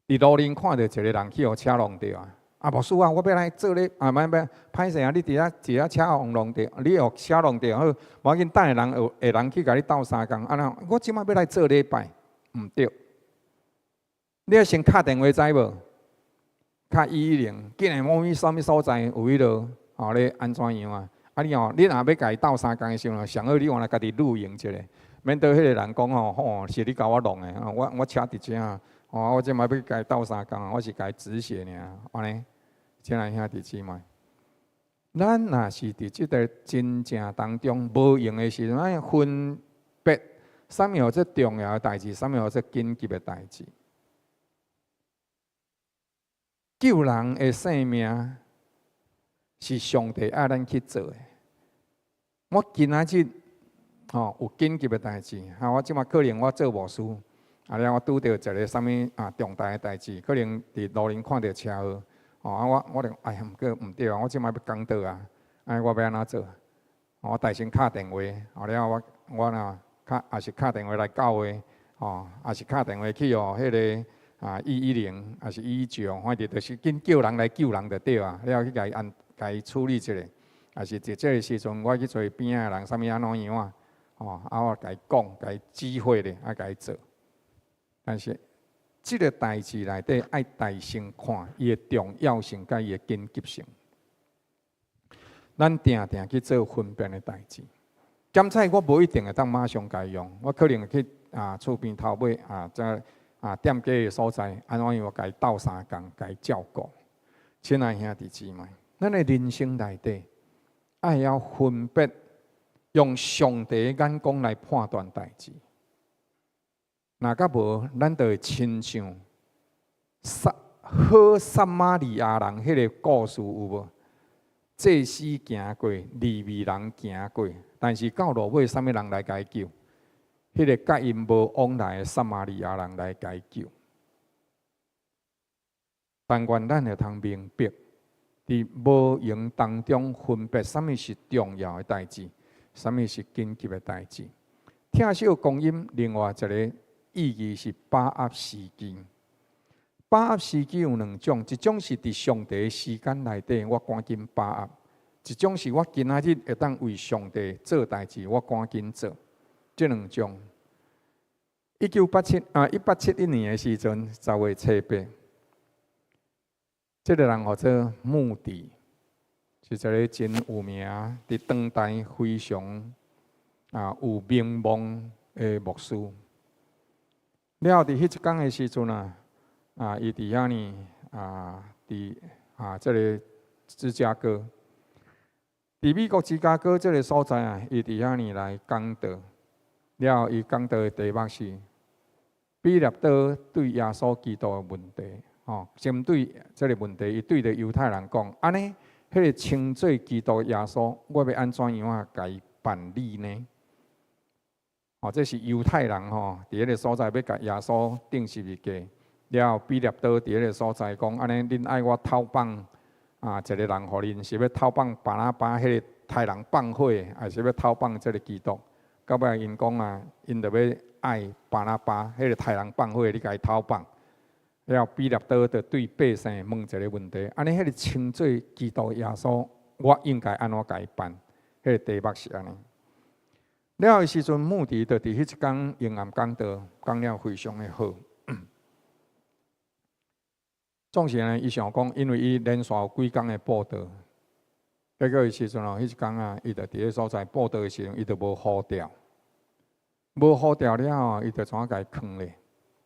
佇路面看著一個人去予車挵著啊！啊，牧師啊，我欲來做咧，啊，欲欲歹勢啊！你佇遐車予弄著，你予車挵著好，無要緊，等下人有會人去共你鬥相共。按怎？我這擺欲來做禮拜，毋對。你愛先敲電話知無？敲110，緊來某物啥物所在有彼落吼咧按怎樣啊？啊你哦，你若欲共伊鬥相共的時陣，上好你原來家己錄影一下，免得彼個人講吼，吼是你共我弄的，我車佇遮，吼我這擺欲共伊鬥相共，我是共伊止血爾，按呢，親愛兄弟姊妹，咱若是佇這個真正當中無閒的時陣，愛分別啥物號做重要的代誌，啥物號做緊急的代誌。救人的性命是上帝愛咱去做的。我今仔日吼有緊急的代誌，哈！我這擺可能我做牧師，啊了我拄著一个啥物啊重大的代誌，可能佇路面看著車禍，吼啊我我就哎呀毋過毋對啊，我這擺欲講道啊，哎我欲按怎做？我代先敲電話，後了我我若敲也是敲電話來教會，吼，也是敲電話去予彼个啊110，抑是119，反正就是緊叫人來救人就對啊，了去共伊按共伊處理一下，抑是佇這个時陣我去揣邊仔的人，啥物按怎樣啊？吼，啊我共伊講，共伊指揮咧，啊共伊做。但是這个代誌內底愛代先看伊的重要性佮伊的緊急性。咱定定去做分辨的代誌。檢菜我無一定會當馬上共伊用，我可能去啊厝邊頭尾啊，這啊店家的所在，按怎樣共伊鬥相共，共伊照顧。親愛兄弟姊妹，咱的人生內底愛曉分別，用上帝的眼光來判斷代誌。若閣無，咱就會親像撒好撒瑪利亞人彼个故事有無？祭司行過，利未人行過，但是到落尾，啥物人來共伊救？彼个佮𪜶無往來的撒瑪利亞人來共伊救。但願咱會通明白，佇無閒當中分別啥物是重要的代誌，啥物是緊急的代誌。疼惜光陰，另外一个意義是把握時機。把握時機有兩種，一種是佇上帝的時間內底，我趕緊把握；一種是我今仔日會當為上帝做代誌，我趕緊做。這兩種。1871年的時陣，10月初8，這个人號做穆迪，是一个真有名，佇當代非常啊有名望的牧師。了佇彼一工的時陣啊，啊，伊佇遐呢啊，佇啊這个芝加哥，佇美國芝加哥這个所在啊，伊佇遐呢來講道。了伊講道的題目是彼立多對耶穌基督的問題，吼，針對這个問題，伊對著猶太人講：按呢，彼个稱做基督耶穌，我欲按怎樣仔共伊辦理呢？哦，這是猶太人吼，佇彼个所在欲共耶穌釘十字架，了彼立多佇彼个所在講：按呢，恁愛我透放啊一個人予恁，是欲透放巴拉巴彼个刣人放火的，抑是欲透放這个基督？到尾𪜶講啊，𪜶就欲愛巴拉巴，彼个刣人放火的，你共伊透放。了彼立多就對百姓問一个問題：按呢，彼个稱做基督耶穌，我應該按怎共伊辦？彼个題目是按呢。了的時陣，穆迪就佇彼一工應驗講道，講了非常的好。總是呢，伊想講，因為伊連續有幾工的布道，結果的時陣哦，彼一工啊，伊就佇彼所在布道的時陣，伊就無呼吊，無呼吊了後，伊就怎共伊囥咧？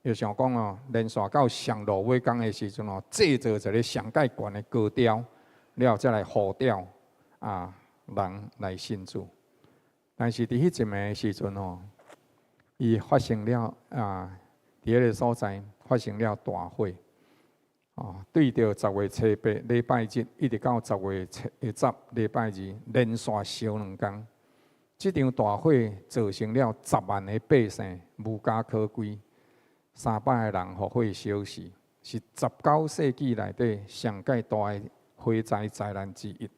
伊想講哦，連續到上落尾工的時陣哦，製造一个上蓋懸的高雕，了後才來呼吊啊人來信主。但是佇彼一暝時陣吼，伊發生了啊，佇彼个所在發生了大火。哦，對著10月初8禮拜日，一直到10月初10禮拜二，連續燒兩工。這場大火造成了10萬个百姓無家可歸，300个人予火燒死，是19世紀內底上蓋大的火災災難之一。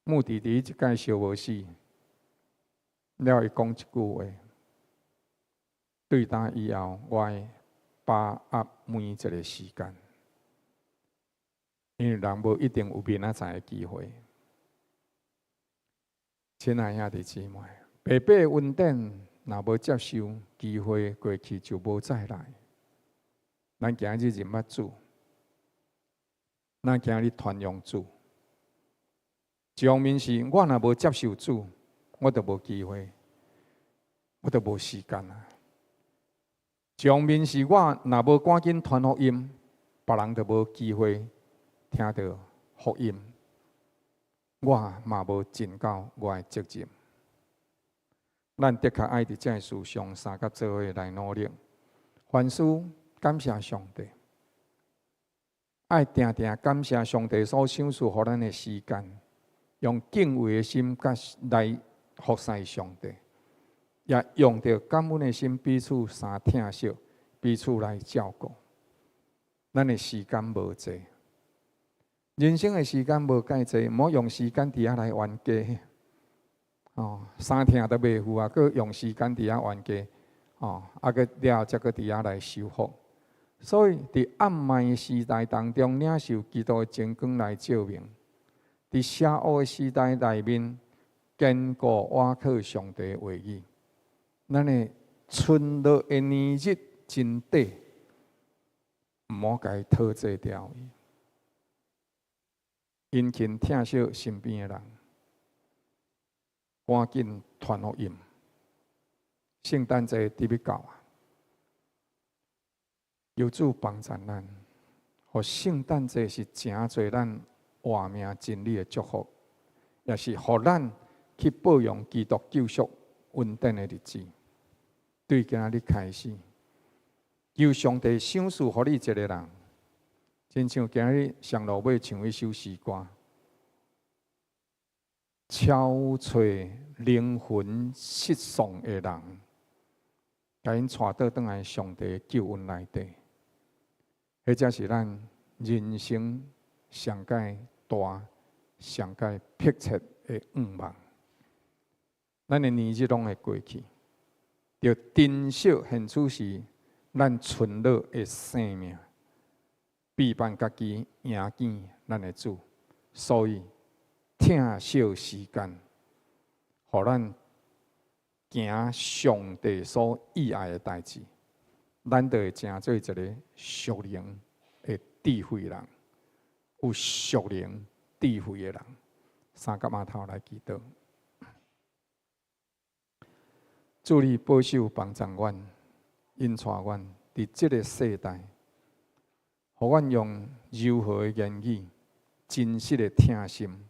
穆迪佇這擺燒無死，了伊講一句話：對今以後，我會把握每一个時間，因為人無一定有明仔載的機會。親愛兄弟姊妹，白白的恩典若無接受，機會過去就無再來。咱今日認捌主，咱今日傳揚主。一方面是我若無接受主，我就無機會，我就無時間啊。一方面是我若無趕緊傳福音，別人就無機會聽著福音，我嘛無盡到我的責任。咱的確愛佇這个事上相佮做伙來努力。凡事感謝上帝，愛定定感謝上帝所賞賜予咱的時間，用敬畏的心佮來服侍上帝，也用著感恩的心彼此相疼惜，彼此來照顧。咱的時間無濟，人生的時間無蓋濟，毋好用時間佇遐來冤家。哦，衫疼都袂赴啊，閣用時間佇遐冤家，哦，啊，閣了後才閣佇遐來修復。所以，佇暗暝時代當中，領受基督的真光來照明；佇邪惡的時代內面，堅固倚靠上帝的話語。咱的存落的年日真短，毋好共伊淘汰掉。殷勤疼惜身邊的人，趕緊傳福音。聖誕節佇欲到啊，求主幫助咱，予聖誕節是誠濟咱活命真理的祝福，也是予咱去報揚基督救贖恩典的日子。對今仔日開始，求上帝賞賜予你一个人，親像今日上路尾唱彼首詩歌，超揣靈魂失喪的人，共𪜶帶倒轉來上帝救恩內底，彼才是咱人生上蓋大、上蓋迫切的願望。咱的年日攏會過去，著珍惜現此時咱存落的生命，備辦家己迎見咱的主。所以疼惜時間，予咱行上帝所喜愛的代誌，咱就會成做一个屬靈的智慧人，有屬靈智慧的人。三佮碼頭來祈禱，主你保守幫助阮，引帶阮佇這个世代，予阮用柔和的言語、真實的疼心、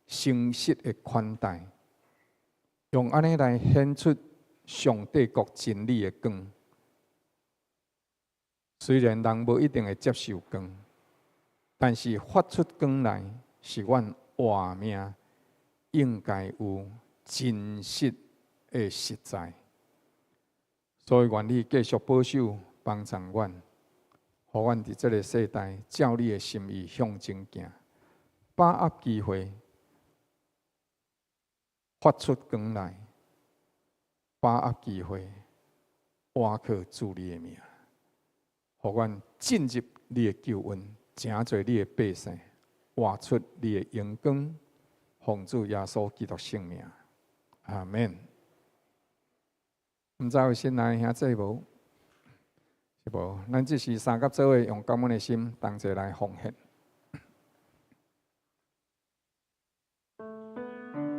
誠實的款待，用按呢來顯出上帝國真理的光。雖然人無一定會接受光，但是發出光來，是阮活命應該有真實的實在。所以願你繼續保守幫助阮，予阮佇這个世代照你的心意向前行，把握機會發出光來，把握機會倚靠主你的名，予阮進入你的救恩，成做你的百姓，活出你的榮光，奉主耶穌基督聖名，阿門。毋知有新來的兄弟無？是無？咱這時三佮做伙用感恩的心同齊來奉獻。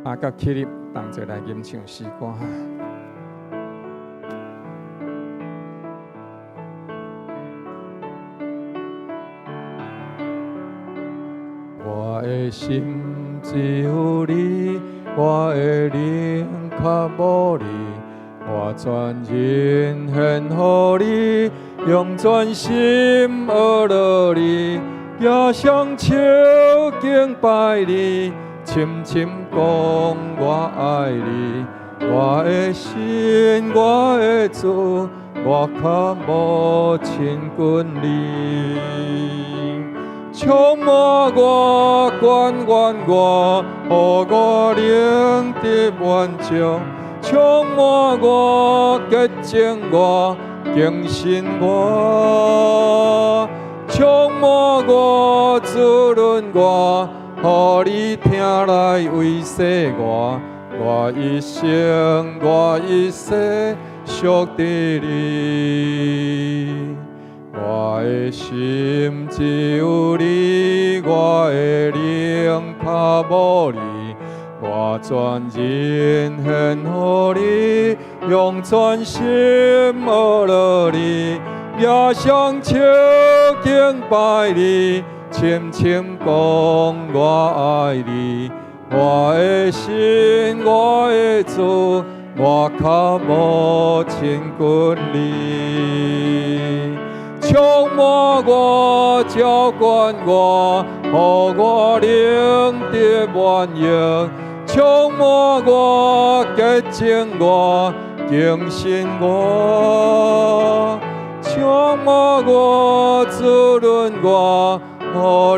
三佮起立，同齊來吟唱詩歌。我的心只有你，我的靈渴慕你，我全人獻予你，用全心學落你，舉雙手敬拜你，深深講我愛你，我的神，我的主，我渴慕親近你。充滿我，關願我，予我靈得滿足。充滿我，潔淨我，更新我。充滿我，滋潤我，予你疼來維繫我。我一生，我一世，屬佇你。我的心只有你，我的靈渴慕你，我全人獻予你，用全心學落你，舉雙手敬拜你，深深講我愛你，我的神，我的主，我渴慕親近你。充滿我，澆灌我，予我靈得滿溢。充滿我，潔淨我，更新我。充滿我，滋潤我，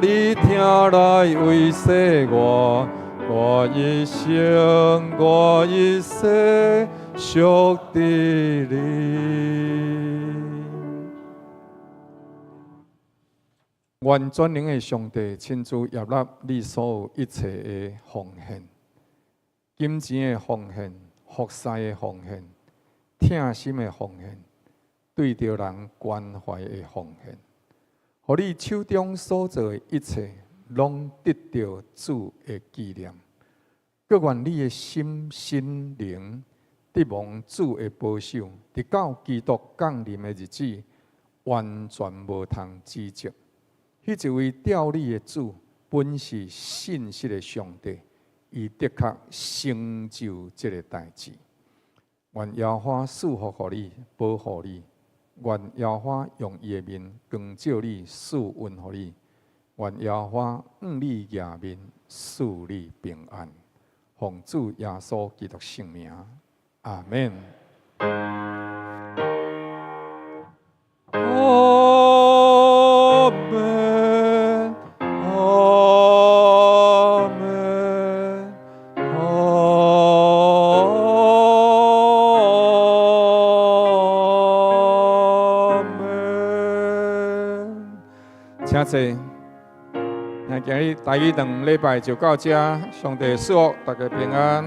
予你疼來維繫我。我一生，我一世，屬佇你。願全能的上帝親自悅納你所有一切的奉獻，金錢的奉獻、服侍的奉獻、疼心的奉獻、對著人關懷的奉獻，予你手中所做的一切，攏得著主的紀念。閣願你的心、身、靈得蒙主的保守，直到基督降臨的日子，完全無通指責。彼一位召你的主，本是信實的上帝，伊的確成就這个代誌。願耶和華賜福予你，保護你；願耶和華用伊的面光照你，賜恩予你；願耶和華向你仰面，賜你平安。奉主耶穌基督聖名，阿門。阿門，阿門，阿門。請坐。那今日台語堂禮拜就到這，上帝賜福大家平安。